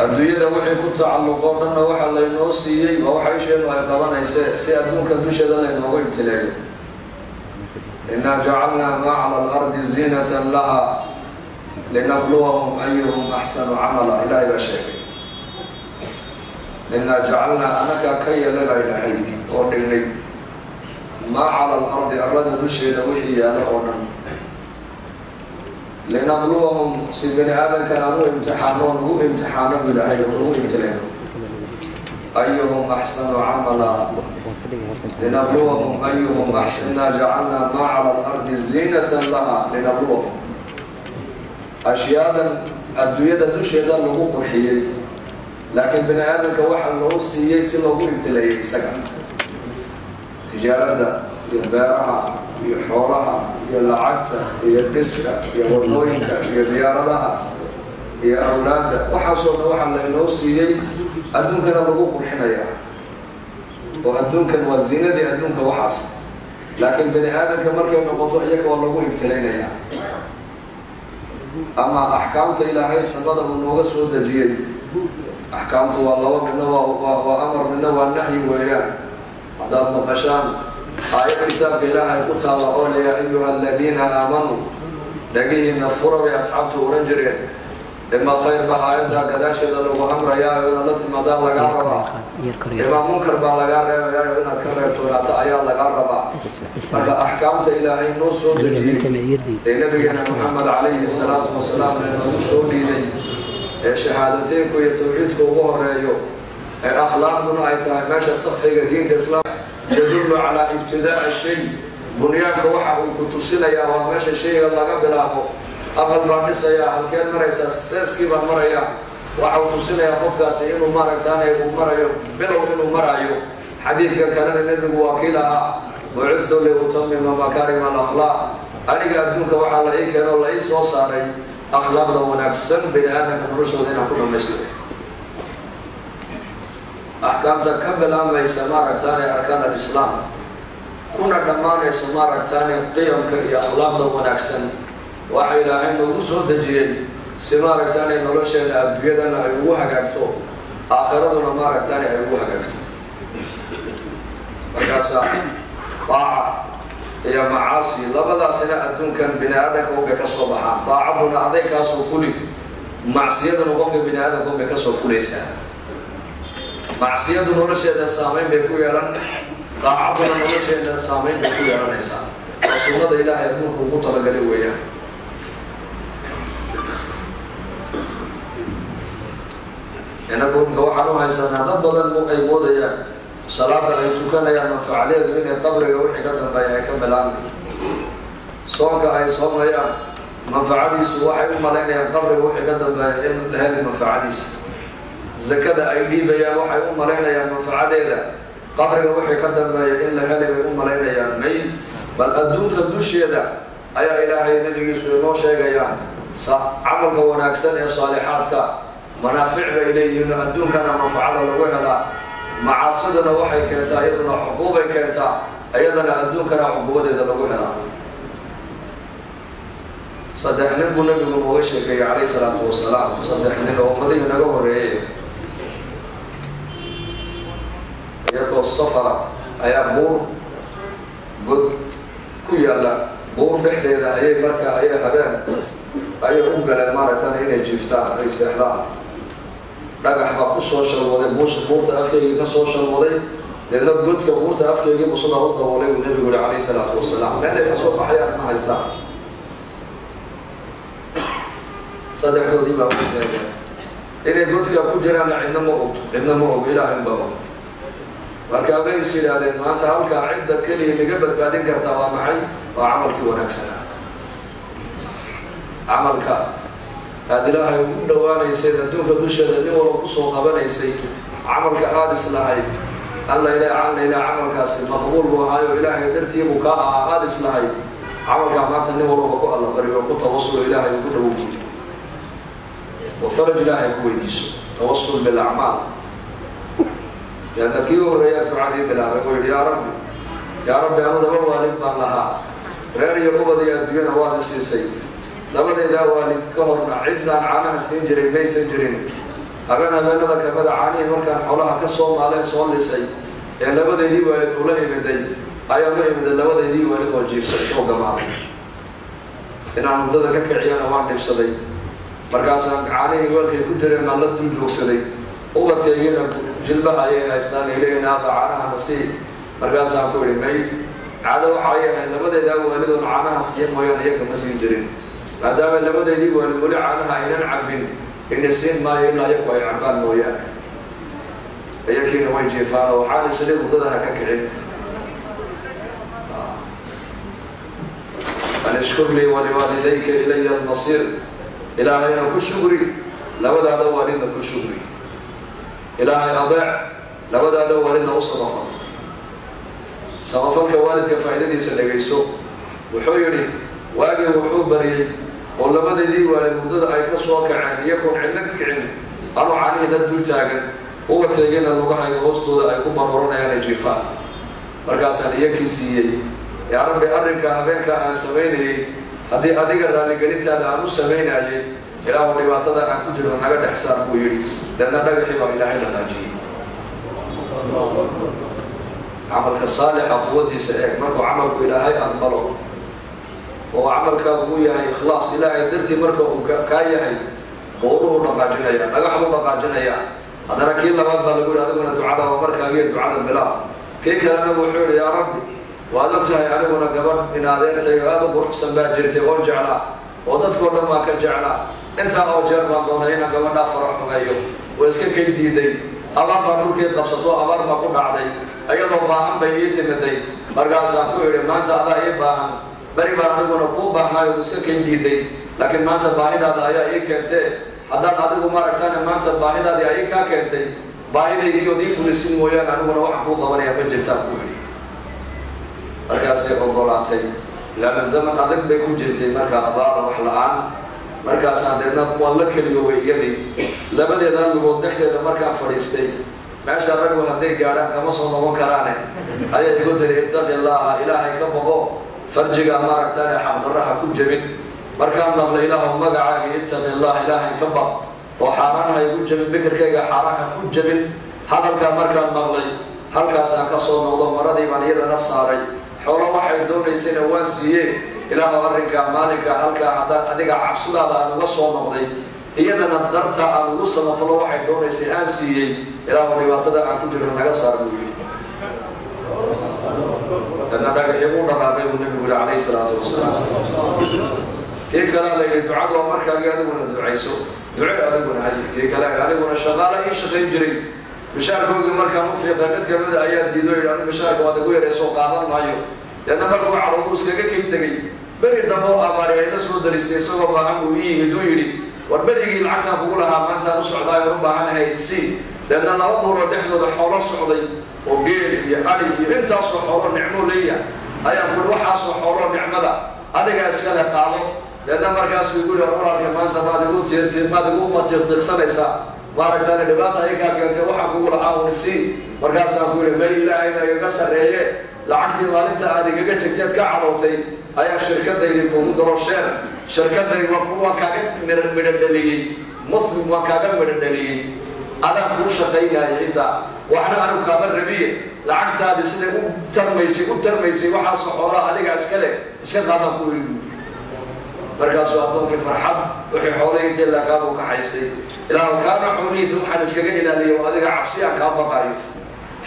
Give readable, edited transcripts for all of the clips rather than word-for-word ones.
Adduunyada wixii ku tacalluqoo dhanna waxa laynoo siiyey waa waxa isheenu ay qabanaysee si adduunka dusheeda laynoogu ibtileeyo. Innaa jacalnaa maa cala alardi ziinatan laha linabluwahum ayuhum axsanu camala. Ilaahay baa sheegay innaa jacalnaa, anagaa ka yeelay baa ilaahay oo dhignay, maa cala alardi, arlada dusheeda wixii yaalo oo dhan, linabluwahum, si bani aadamkan aan u imtixaano, nugu imtixaano bu ilaahay, oo nugu ibtileeno, ayuhum axsanu camala, linabluwahum ayuhum axsan. Innaa jacalnaa maa cala alardi ziinatan laha linabluwahum. Ashyaadan adduunyada dusheeda lagu qurxiyey, laakiin bani aadamka waxa loo siiyey si loogu ibtileeyay isaga. Tijaaradda iyo beeraha iyo xoolaha iyo lacagta iyo dhiska iyo wadooyinka iyo diyaaradaha iyo awlaadda, waxaasoo dhan waxaa laynoo siiyey adduunkana lagu qurxinayaa, oo adduunkan waa ziinadii adduunka waxaas. Laakiin bani aadamka markay noqoto, iyaga waa lagu ibtilaynayaa. Ama axkaamta Ilaahay samada uu nooga soo dejiyey, axkaamtu waa laba: midna waa amar, midna waa nahyi weeyaan. Haddaad maqashaan aayad kitaabka Ilaahay ku taalla oo "yaa ayuha aladiina aamanuu", dhagihiina fura bay asxaabtu ohan jireen. Ima khayr baa aayaddaa gadaasheeda lagu amrayaayo inaad la timaadaa lagaa rabaa, imaa munkar baa lagaa reebayaayo inaad ka reebtoonaato ayaa lagaa rabaa. Marka axkaamta Ilaahay noo soo dejiyey ee Nabigeena Maxamed calayhi salaatu wasalaam ee noogu soo dhiibay, ee shahaadateynku iyo tawxiidku ugu horeeyo, ee akhlaaqduna ay tahay meesha safiga diinta islaamka, yadullu calaa ibtidaa'i shay. Bunyaanka waxa uu ku tusinayaa waa meesha shayga laga bilaabo. Aqal baan dhisayaa, halkeed maraysaa? Seeskii baan marayaa. Waxa uu tusinayaa qofkaasi inuu maaragtaanay uu marayo bilow inuu marayo. Xadiidka kalena Nebigu waa kii lahaa: "Bucithtu liutamima makaarima alakhlaaq." Aniga adduunka waxaa la ii keeno, la ii soo saaray akhlaaqda wanaagsan bini aadamka noloshooda inaan ku dhamaystiro. Axkaamta ka bilaamaysa maaragtaane arkaan alislaam kuna dhammaanaysa maaragtaane qiyamka iyo akhlaaqda wanaagsan, waxa Ilaahay noogu soo dejiyey si maaragtaane nolosheena adduunyadana ay ugu hagaagto, aakhiraduna maaragtaane ay ugu hagaagto. Markaasaa daaca iyo macaasi labadaasina adduunkan bini aadamka unbay ka soo baxaan. Daacaduna aday kaasoo fuli, macsiyaduna qofka bini aadamka unbay kasoo fulaysaa. Macsiyadu nolosheeda saameyn bay ku yeelan, daacaduna nolosheeda saameyn bay ku yeelanaysaa. Waa sunnada Ilaahay adduunka ugu talagalay weeyaan. Inagu imka waxaan u haysanaa, dad badan ay moodayaan salaada ay tukanayaan manfacaleedu inay qabriga wixii ka dambeeya ay ka bilaabmay. Soonka ay soomayaan manfacadiisu waxay u malaynayaan qabriga wixii ka dambeeya in la heli manfacadiisa. Zakada ay dhiibayaan waxay u malaynayaan manfacadeeda qabriga wixii ka dambeeya in la heli bay u malaynayaan. May, bal adduunka dusheeda ayaa Ilaahay Nabigiisu inoo sheegayaan camalka wanaagsan ee saalixaadka manaafic bay leeyihiin oo adduunkana manfacada lagu helaa. Macaasiduna waxay keentaa iyaduna cuquubay keentaa, iyadana adduunkana cuquubadeeda lagu helaa. Saddex nin buu Nabigu nooga sheekeeyey calayhi salaatu wasalaam, saddex nin oo ummadihii naga horreeyey. Iyagoo safara ayaa buur god ku yaalla buur dhexdeeda ayay marka ayay habeen ayay u galeen maaragtan inay jiiftaan, ay seexdaan. Dhagax baa ku soo shalwaday buusha, buurta afkeygii ka soo shalwaday, deedna godka buurta afkeygii buu sidaa u daboolay buu Nebigu yihi calayhi salaatu wasalaam. Meel ay kasoo baxayaan ma haystaan. Saddexdoodii baa ku seegeen inay godka ku jiraanna cidna ma og, cidna ma og, Ilaahay baa og. Markaa bay is yidhaahdeen: maanta halkaa cidda keliya naga badbaadin kartaa waa maxay? Waa camalkii wanaagsanaa, camalka aada Ilaahay ugu dhawaanaysay adduunka dusheeda nin walba kusoo qabanaysay, camalka aada islahayd alla ilah alla ilah camalkaasi maqbuul buu ahaayo, Ilaahay dartiibuu kaa ahaa aada islahayd. Camalkaa maanta nin walba ku alla bariyo, ku tawasulo, Ilaahay ugu dhawow oo faraj Ilaahay ku weydiiso, tawasul bilacmaal. Leanna kii u horreeyaa ducadii bilaabay oo yidhi: "Yaa Rabbi, yaa Rabbi, anu laba waalid baan lahaa, reer iyo ubad iyo adduunyana waad i siisay. Labadaydaa waalid ka horna ciddaan caanaha siin jiray maysan jirin. Habeen habeenada kamida caanihii markaan xoolaha ka soo maaleen soo lisay ee labadeydii waalid ula imiday ayaan la imiday labadeydii waalid oo jiibsay oo gamaaday. Inaan muddada ka kiciyana waan dhibsaday. Markaasaan caanihii weelkay ku jireen baan la dul joogsaday. Ubadkaygina jilbaha ayay haystaan ay leeyihiin aaba caanaha na sii. Markaasaan ku idhi may caado waxa ay ahayd labadeedaa waalidoon caanaha siiya mooyaane iyaga ma siin jirin. Maadaama labadeydii waalid weli caanaha aynan cabbin, ina siin maayo ilaa iyagu ay cabbaan mooyaane. Iyakiina way jiifaan oo waxaan isli muddada ha ka kicin. An ishkur lii waliwaalidayka ilaya almasiir. Ilaahayna ku shukri, labadaada waalidna ku shukri. Ilaahay adeec, labadaada waalidna u samafal. Samafalka waalidka faa'iidadiisa dhegayso. Wuxuu yidhi waagii wuxuu bariyey oo labadeedii waalid muddada ay ka soo kaceen iyagoon cidna kicin, anuu caanihii la dul taagan, ubadkaygina lugahayga hoostooda ay ku baroranayaan ay jiifaan. Markaasaan iyakii siiyey. Yaa Rabbi, arrinka habeenka aan samaynayey haddii adiga raaligelintaada aan u samaynayay, ilaahu dhibaatada aan ku jirno naga dhex saar buu yidhi. Deedna dhagaxii baa Ilaahay dhaqaajiyey. Camalka saalixa quwadiisa eeg. Markuu camalku Ilaahay aqbalo oo camalkaagu uu yahay ikhlaas Ilaahay dartii marka uu kaa yahay, bowruhu dhaqaajinaya, dhagaxbuu dhaqaajinaya. Haddana kii labaad baa lagu yidhi adiguna ducada waa markaagiyo ducada bilaab. Kii kalena wuxuu yidhi yaa Rabbi, waad og tahay aniguna gabadh in adeertay oo aada u quruxsan baa jirtay oon jeclaa oo dadkoo dhan baan ka jeclaa. Intaa oo jeer baan doonay inaan gabadhaa faro xumeeyo, oo iska kay diiday. Abaar baa dhulkeed qabsato, abaar baa ku dhacday, iyadoo baahan bay ii timiday. Markaasaan ku idhi maanta adaa ii baahan, beri baan aniguna kuu baahnay ood iska kay diiday, laakiin maanta baahidaada ayaa ii keentee. Haddaad adigu maaragtaan maanta baahidaadii ay kaa keentay, baahidaydii ood ii fulisin mooyaane aniguna waxaan kuu qabanaya ma jirtaan ku idhi. Markaasay ogolaatay, laana zaman adag bay ku jirtay markaa, abaara wax la-aan. Markaasaan deedna waan la keliyoobay iyadii labadeeda lugood dhexdeeda markaan fadhiistay. Meesha raggu hadday gaadhaan kama soo noqon karaane ayay igu tiri ittaqi illaaha, Ilaahay ka boqo, farjiga maaragtaane xaqdarraha ku jebin. Markaan maqlay ilaahu magacaaga ittaqi illah, Ilaahay ka baq oo xaaraan ha igu jebin, bikirkayga xaaraan ha ku jebin, hadalkaa markaan maqlay halkaasaan ka soo noqdo. Maradii baan iyadana saaray, xoolo waxay doonaysayna waan siiyee. Ilaahu arrinkaa maalinka halkaa haddaan adiga cabsidaada aan uga soo noqday, iyadana darta aan ugu samafalo waxay doonaysay aan siiyey, ilaahu dhibaatada aan ku jirno naga saar buu yidhi. Dadna dhagaxii u dhaqaaqay buu nabigu yidhi calayhi salaatu wasalaam. Kii kalea la yidhi ducadu waa markaagii adiguna ducayso, duce adiguna hay. Kii kale aniguna shaqaala ii shaqayn jiray, mishaarkoogii markaan u fiiqay mid kamida ayaa diido yidhi anigu mishaarka waad igu yaraysoo qaadan maayo. Deedna markuu cadhoodu iskaga kay tegey. Beri dambe oo abaari ay la soo daristay isagoo baahan buu ii yimid, uu yidhi war berigii lacagtaan kugu lahaa maantaan u socdaayo u baahanahay isii. Deedna laba buuroo dhexdooda xoolo socday oo geel iyo adhi iyo intaasoo xoolo nicmoo leeya ayaan ku yidhi waxaasoo xoolo nicmada adiga iskale qaado. Deedna markaasuu igu yihi walaalka maanta maad igu tiirtiir, maad igu matiirtiirsanaysaa maaragtaane dhibaata ay kaa keentay, waxaan kugu lahaa un isii. Markaasaan ku yidhi may, Ilaahayna igaga sarreeye, lacagtii maalinta aad igaga tegteed ka cadhootay ayaa shirkadaydii kugu daro sheer. Shirkadaydi waan kaaga midho dhaliyey, muslim waan kaaga midho dhaliyey, adaan kuu shaqaynaya intaa, waxna anigu kaama rabiye. Lacagtaadi siday u tarmaysay u tarmaysay, waxaasoo xoolaa adiga iskale iska qaadaan ku iri. Markaasuu addoonkii farxad wixii xoolihii intii laakaadu ka haystay. Ilaahu kaana xoolihiisa waxaan iskaga ilaaliyey oo adiga cabsi aan kaa baqaayo,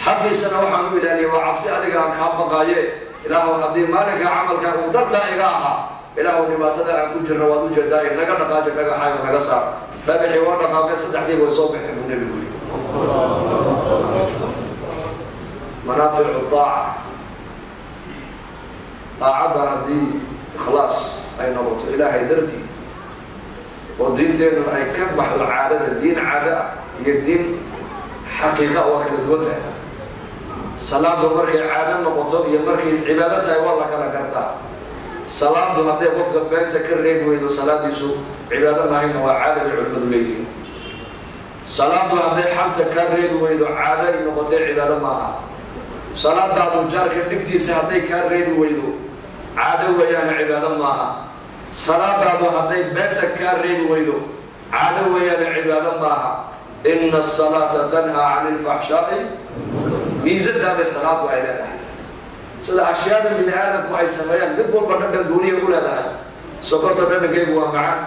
xaqiisana waxaan u ilaaliyey waa cabsi adiga aan kaa baqaaye. Ilaahu haddii maalinka camalka uu dartaa iga ahaa, ilaahu dhibaatada aan ku jirno waad ujeedaaye naga dhaqaajo dhagaxaayo naga saar. Dhagaxii waa dhaqaaqay, saddexdii way soo baxeen buu nebigu yidhi. Manaaficu daaca, daacadda haddii ikhlaas ay noqoto Ilaahay dartii oo diinteennu ay ka baxdo caadada, diin caado ah iyo diin xaqiiqa waa kala duwan tahay. Salaadu markay caado noqoto iyo markay cibaado tahay waa la kala gartaa. Salaadu hadday qofka beenta ka reebi weydo, salaadiisu cibaado maahayna waa caada bay culimadu leeyihiin. Salaadu hadday xamta kaa reebi weydo, caado ay noqotay, cibaado maaha. Salaadaadu jaarka dhibtiisa hadday kaa reebi weydo, caado weeyaana, cibaado maaha. Salaadaadu hadday beenta kaa reebi weydo, caado weeyaana, cibaado maaha. Ina asalaata tanhaa cani ilfaxshaa'i. Miisadaa bay salaadu ay leedahay. Sida ashyaada bini aadamku ay sameeyaan mid walba dhadhan gooniya u leedahay. Sokorta dhadhankeygu waa macaan,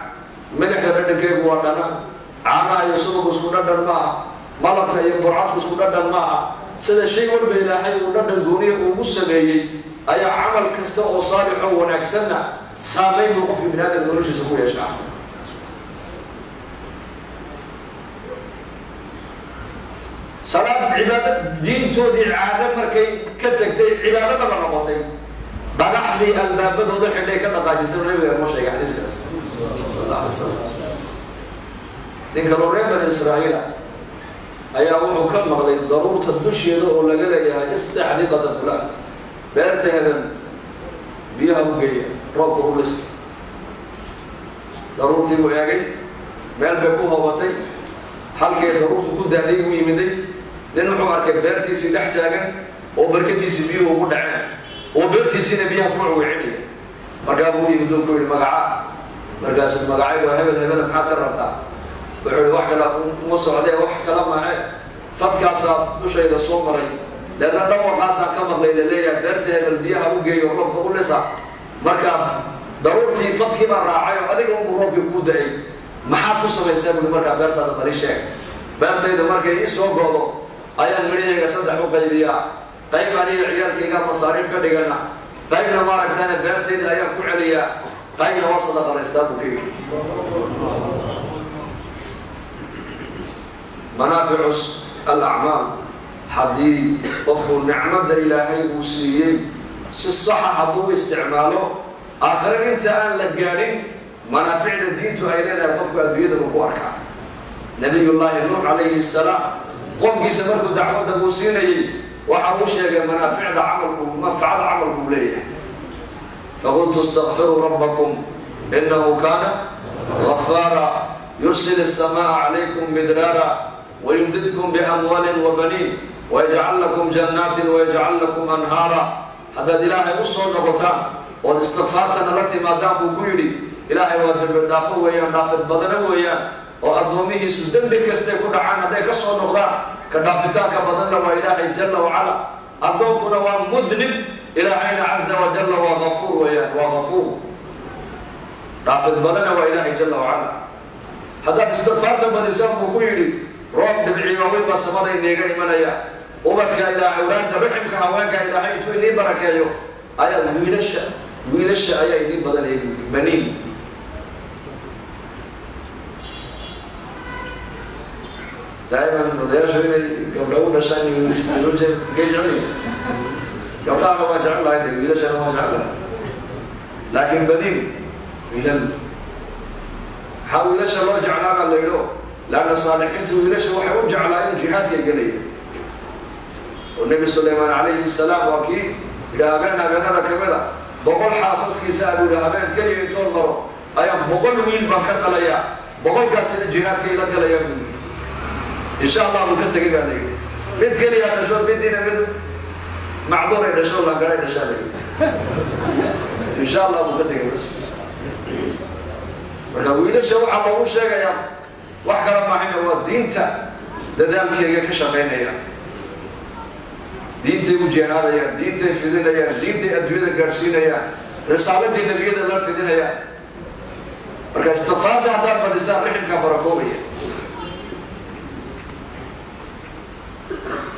milixda dhadhankeygu waa dhanaan, caanaha iyo subagu isku dhadhan maaha, malabka iyo burcadku isku dhadhan maaha. Sida shay walba ilaahay uu dhadhan gooniya ugu sameeyey ayaa camal kasta oo saalixoo wanaagsanna saameyn buu qofka bini aadamka noloshiisa ku yeeshaa. Salaad cibaado diintoodii caado markay ka tagtay cibaadadaba noqotay. Dhagaxdii albaabadooda xidhay ka dhaqaajisay nabiga noo sheegay xadiiskaas sal alla alay slam. Nin kaloo reer bani Israa'iila ayaa wuxuu ka maqlay daruurta dusheeda oo laga leeyahay istaxdiqata fulaan, beerteedan biyaha u geeya, roobka u lisa. Daruurtii buu eegay, meel bay ku hoobatay, halkay daruurtu ku daaday buu yimiday. Nin wuxuu arkay beertiisii dhex taagan oo barkadiisii biyuhu ugu dhaceen oo beertiisiina biyaha ku cuwicinaya. Markaa buu yimid oo ku yidhi magacaa. Markaasuu magacay waa hebel hebel, maxaad ka rabtaa? Wuxuu yihi wax kale uma socdee, wax kala mahe, fadkaasaa dushayda soo maray, deedna dhawaqaasaa ka maqlay laleeyahay beerta hebel biyaha u geeyo, roobka u lisa. Markaa daruurtii fadkii baa raacay oo adiga unbuu roobkii kuu da-ay, maxaad ku samaysaa bui markaa beertaada bali sheeg. Beertayda markay ii soo go'do ayaan midhahayga saddex u qaybiyaa, qayb aniga ciyaalkayga masaariif ka dhigana, qaybna maaragtana beertayda ayaan ku celiyaa, qaybna waa sadaqalaystaa buu ka yidhi. Manaaficu alacmaal, haddii qofku nicmadda ilaahay uu siiyey si saxa hadduu isticmaalo, aakhire inta aan la gaadhin manaaficda diintu ay leedahay qofku adduunyadaba ku arkaa. Nabiyullaahi Nuux calayhi salaam qomkiisa markuu dacwadda uu siinayey waxa uu sheegay manaaficda camalku, manfacada camalku uu leeyahay. Faqultu istakfiruu rabbakum inahu kaana gafaara yursil الsamaaa calaykum midraara wayumdidkum biamwaalin wabaniin wayajcal lakum jannaatin wayajcal lakum anhaara. Haddaad ilaahay u soo noqotaan ood istikfaartana la timaadaan buu ku yidhi, ilaahay waa dembi dhaafo weeyaan, dhaafid badana weeyaan, oo addoomihiisu dembi kastay ku dhacaan hadday ka soo noqdaan ka dhaafitaanka badanna waa ilaahay jalla wacala. Addoonkuna waa mudnib, ilaahayna caza wajalla waa gafuur weeyaan, waa gafuur, dhaafid badana waa ilaahay jalla wacala. Haddaad istikfaarta badisaan buu ku yidhi, roob dhibci waaweyn baa samada iniiga imanaya, ubadka ilaa awlaadda raximka haweenka ilaahay intuu inii barakeeyo ayaa wiilasha ayaa inii badanaya buu yidhi, baniin. Daa'iman odayaashu inay gabdha u dhashaan kay jecel, gabdhahana waa jecel lahay, wiilashana waa jecel lahay, laakiin baniin wiilal. Maxaa wiilasha loo jeclaabaa la yidho? Laanna saalixiintu wiilasha waxay u jeclaayeen jihaadkay gelaya. Oo Nebi Sulaymaan calayhi salaam waa kii yidhi habeen habeenada kamid a 100 xaasaskiisa abuu yidhi habeen keliya intoon maro ayaa 100 wiil baan ka dhalayaa, 100kaasina jihaadka ila galayaa buu yidhi. Insha allah buu ka tegay baa la yidhi. Mid keliya dhasho, midiina mid macduuray dhasho, langaray dhashaa la yidhi. Insha allah buu ka tegay bas. Marka wiilasha waxaa loogu sheegayaa wax kala maahayna waa diinta dadaalkeega ka shaqaynaya, diintay u jihaadayaan, diintay fidinayaan, diintay adduunyada gaadhsiinayaan, risaaladii nebiyada la fidinayaan. Marka istikfaarta haddaad badisaan riximkaa barakoobaya.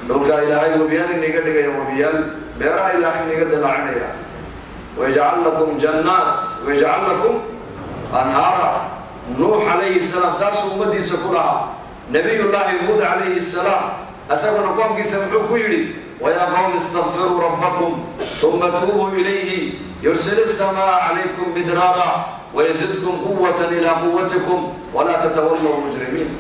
Dhulkaa ilaahay wabiyaal iniga dhigaya, wabiyaal beeraha ilaahay iniga dilaacinaya. Wayajcal lakum jannaat wayajcal lakum anhaara. Nuux calayhi salaam saasuu ummadiisa ku lahaa. Nabiyullaahi Huud calayhi salaam isaguna qoomkiisa muxuu ku yidhi? Wayaa qowm istakfiruu rabbakum uma tuubuu ilayhi yursil الsamaa calaykum midraara wayazidkum quwata ilaa quwatikum walaa tatawallow mujrimiin.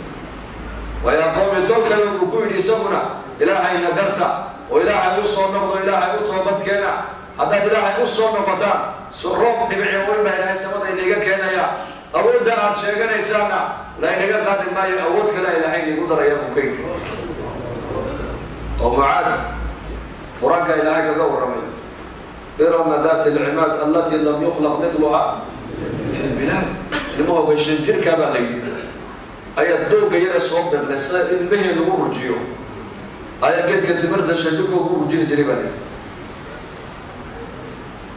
Wayaa qowmi tolkayo buu ku yidhi isaguna, ilaahayna garta oo ilaahay u soo noqdo, ilaahay u toobadkeena. Haddaad ilaahay u soo noqotaan roob dhibici weyn baa ilaahay samada iniga keenaya, awoodda aad sheeganaysaana laynaga qaadi maayo, awood kale ilaahay inigu daraya buu ka yidhi. Oo Mucaad qur-aanka ilaahay kaga warramay, irama daati alcimaad allatii lam yukhlaq miluha fi lbilaad. Ilmahooga 5 jirkaa baa la yidhi. ayaa doogga yara soo birlay sida ilmihii lagu rujiyo ayaa geedka timirta shan jirka ku rujini jiray baa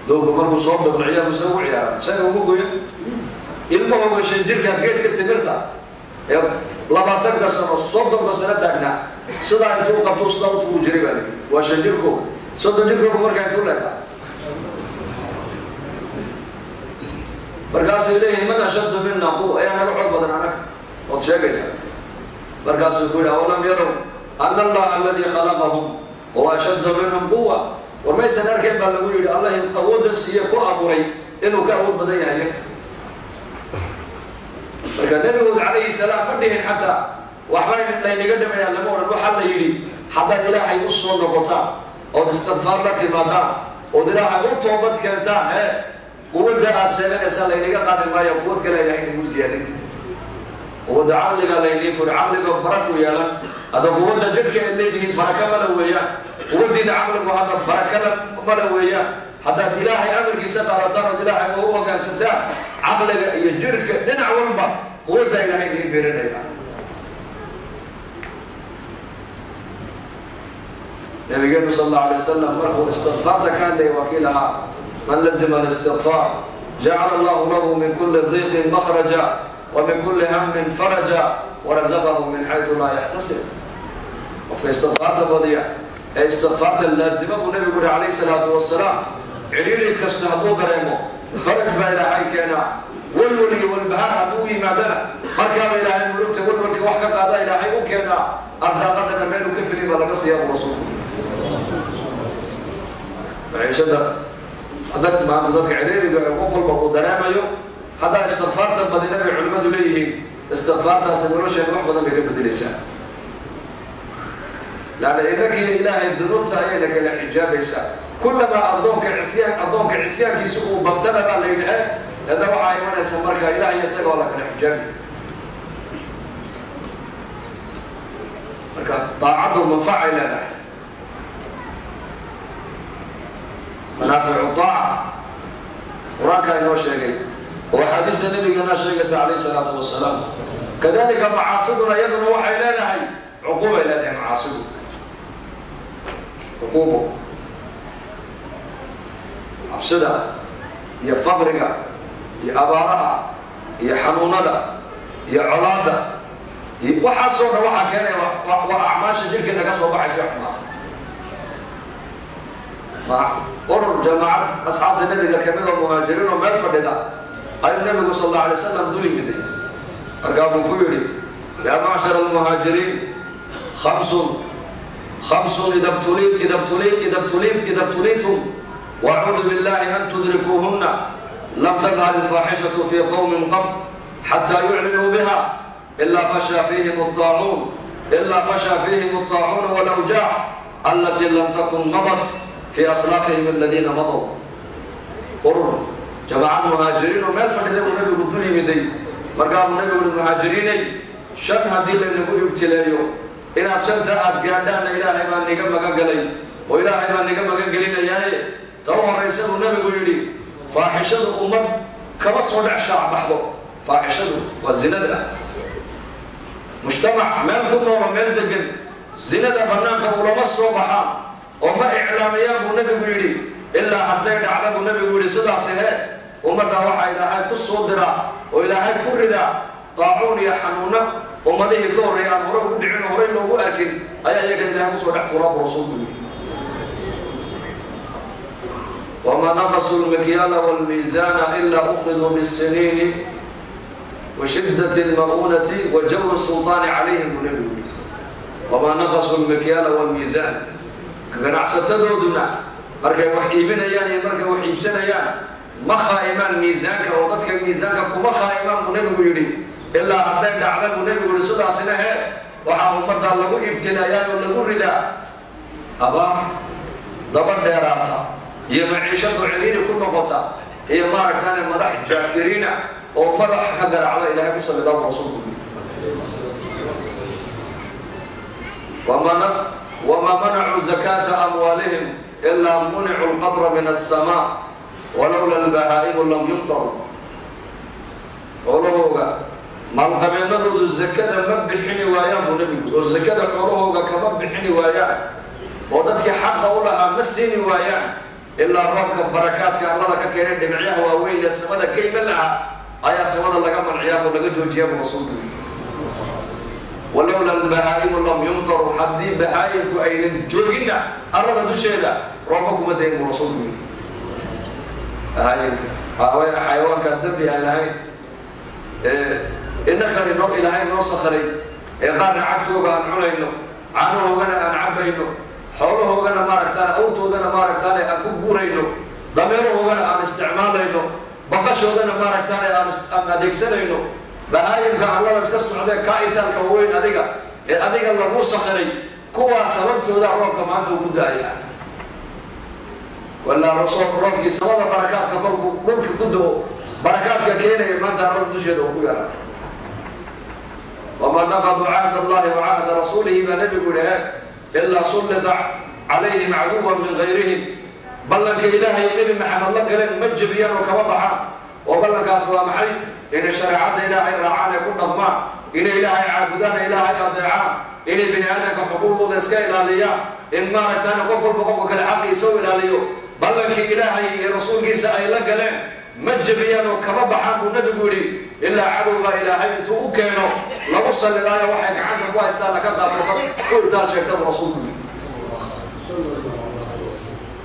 doogga markuu soo birlo ciyaaru isaga u ciyaara isaga ugu goya ilmahooga shan jirka geedka timirta ee 20-ka sano 30-ka sano taagnaa sidaa intuu qabto sidaa u tugu jiray baa lii waa 5 jirkooga 30 jirkooga markaa intuu leekaa. Markaasay leeyihin man ashaddu mina quwa, ayaa naga xoog badan anaga ood sheegaysaa? Markaasuu ku yidhi awalam yarow ana allaha aladii khalaqahum huwa ashaddu minhum quwa. War maysan arkeen baa lagu yidhi Allah awoodda siiye ku abuuray inuu ka awood badan yahay. Marka Nebigood calayhi salaam ma dhihin xataa waxba laynaga dhamayaa lama odhan. Waxaa la yidhi haddaad Ilaahay u soo noqotaan ood istikfaar la timaadaan ood Ilaahay u toobad keentaan, ee quwadda aad sheeganaysaa laynaga qaadi maayo, quwad kale Ilahay nagu ziyaadin, quwadda caqliga laynii furi, caqliga baraku yeelan. Hadda quwadda jidhka aad leedihiin baraka mala weeyaan, quwaddiina caqligu hadda barakada mala weeyaan. Haddaad Ilaahay amarkiisa qaadataan ood Ilaahay u hoggaansantaan, caqliga iyo jidhka dhinac walba quwadda Ilaahay nii beerinaya. Nabigeenu sal allahu alay wasalam markuu istikfaarta ka hadlayay waa kii lahaa man lazima alistikfaar jacala allahu lahu min kuli diiqin makhraja wa min kuli hamin faraja warazaqahu min xaysu laa yaxtasib. Qofka istikfaarta badiya ee istikfaarta laazima buu Nabigu yuri calayhi salaatu wasalaam, cidhiiri kasta hadduu dareemo faraj baa Ilaahay keenaa, walwal iyo walbahaar hadduu yimaadana markaaba Ilaahay mulugta walwalka wax ka qaada Ilaahay u keenaa, arsaaqadana meeluu ka filay baa laga siiyaa buu rasuulku. Maciishada adag maanta dadka cidhiiriga ee qof walba uu dareemayo haddaa istikfaarta badina bay culimmadu leeyihiin, istikfaartaasi nolosheena wax badan bay ka bedelaysaa, laanna inankiiyo Ilaahay dunuubta ayayna kala xijaabaysaa. Kullamaa addoonka cisyaankiisa uu batana baa la yidhahe hadda waxaa imanaysa marka Ilahay isaga oo la kala xijaabi. Marka daacaddu manfacay leedahay, manaaficu daaca Qur-aankaa inoo sheegay oo axaadiista Nabigeena sheegaysa calayhi salaatu wasalaam. Kadalika macaasiduna iyaduna waxay leedahay cuquubay leedahay. Macaasidu cuquubo, cabsida iyo faqriga iyo abaaraha iyo xanuunada iyo colaadda iyo waxaasoo dhan waxaa keenaya waa acmaasha jirka naga soo baxaysa xumaata. Urur jamaacad asxaabta Nebiga kamid oo muhaajiriin oo meel fadhida ayuu Nebigu sal allahu alay wasalam dul yimiday. Markaa buu ku yidhi yaa macshar almuhaajiriin, khamsun khamsun ida btuliitum waacuudu billahi an tudrikuuhunna, lam tadhar alfaaxishatu fii qowmin qad xataa yuclinuu biha ilaa fashaa fiihim الطaacuun wاlawjaac alatii lam takun madat fi aslaafihim aladiina madow. Urur jamaacad muhaajiriin oo meel fadhida buu Nabigu dul yimiday. Markaabuu Nabigu ui muhaajiriinay, shan haddii laynagu ibtileeyo inaad shanta aada gaadhaanna Ilaahay baa niga magan galay oo Ilaahay baa niga magan gelinayaaye. Ta u horraysa buu Nabigu yidhi faaxishadu ummad kama soo dhex shaac baxdo. Faaxishadu waa zinada. Mujtamac meel ku noolo, meel degan, zinada banaanka ulama soo baxaan oo ma iclaamayaan buu Nabigu yidhi. Ilaa hadday dhacda buu Nabigu yidhi sidaasi hee ummadda waxaa Ilaahay ku soo diraa oo Ilaahay ku ridaa daacuun iyo xanuuna ummadihii ka horreeya aan hore ugu dhicin oo horey loogu arkin ayaa iyaga Ilahay kusoo dhex turaa buu rasuulku yidhi. Wamaa naqasuu lmikyaala wاlmiisaana ilaa ukiduu bisiniini wa shiddati اlma'uunati wa jawri sulطaani calayhim buu Nabigu yidhi. Wamaa naqasuu lmikyaala wاlmiisaan, ganacsatadooduna markay wax iibinayaan iyo markay wax iibsanayaan ma khaa'imaan miisaanka oo dadka miisaanka kuma khaa'imaan buu Nabigu yidhi. Ilaa hadday dhacda buu Nabigu yidhi sidaasina hee waxaa ummadda lagu ibtilaayaa oo lagu ridaa abaar daba dheeraata iyo maciishadu ciriiri ku noqota iyo maaragtaane madax jaakiriina oo madaxa ka garaacda Ilahay ku sallidaa buu rasuulku yidhi. Wamaa manacuu zakaata amwaalihim ilaa municuu lqatra min aلsamaa walowla albahaa'imu lam yumtaru. Xoolahooga Maalqabeennadoodu zakada ma bixini waayaan buu nebigu, oo zakada xoolahooga kama bixini waayaan, oo dadkii xaqa u lahaa ma siini waayaan, ilaa roobka barakaadka allada ka keenay dhibicyaha waaweyn ee samada ka iman lahaa ayaa samada laga manciyaa oo laga joojiyaa buu rasuulku yidhi. Walowla albahaa'imu lam yumtaru, haddii bahaa'imku aynan jooginna arlada dusheeda roobba kuma dayn buu rasuulku yidhi. Bahaa'imka waxaa xayawaankaa dembi aan lahayn ee innakani noo ilaahay noo sakharay, ee qaarna cagtooga aan cunayno, caanahoogana aan cabayno, xoolahoogana maaragtaan, awrtoodana maaragtaane aan ku guurayno, dameerahoogana aan isticmaalayno, baqashoodana maaragtaane aan adeegsanayno. Bahaayimka allada iska socdee kaa'itaalka waaweyn adiga ee adiga lagu sakhiray, kuwaa sababtooda roobka maanta ugu da-aya. Walaa roobkii samada barakaadka kolkuu dhulka ku do-o barakaadka keenaya maanta arlada dusheeda uu ku yaraa. Wamaa naqaduu cahd allahi wa cahda rasuulihi baa nebigu yihi, ilaa sullita calayhim caduwan min gayrihim. Ballanka ilaahay nebi Maxamed la galeen ma jebiyaan oo kama baxaan. Oo ballankaas waa maxay? Inay shareecadda ilaahay raacaan ee ku dhaqmaan, inay ilaahay caabudaan ee ilaahay adeecaan, inay bini aadamka xuquuqdooda iska ilaaliyaan, in maaragtaana qof walba qofka kale xaqiisa u ilaaliyo. Ballankii ilaahay iyo rasuulkiisa ay la galeen ma jebiyaan oo kama baxaan buu nebigu yidhi, ilaa cadowbaa ilaahay intuu u keeno lagu sallidaayo waxay gacanta ku haystaan laka qaato ku itaal sheegta buu rasuulku yidhi.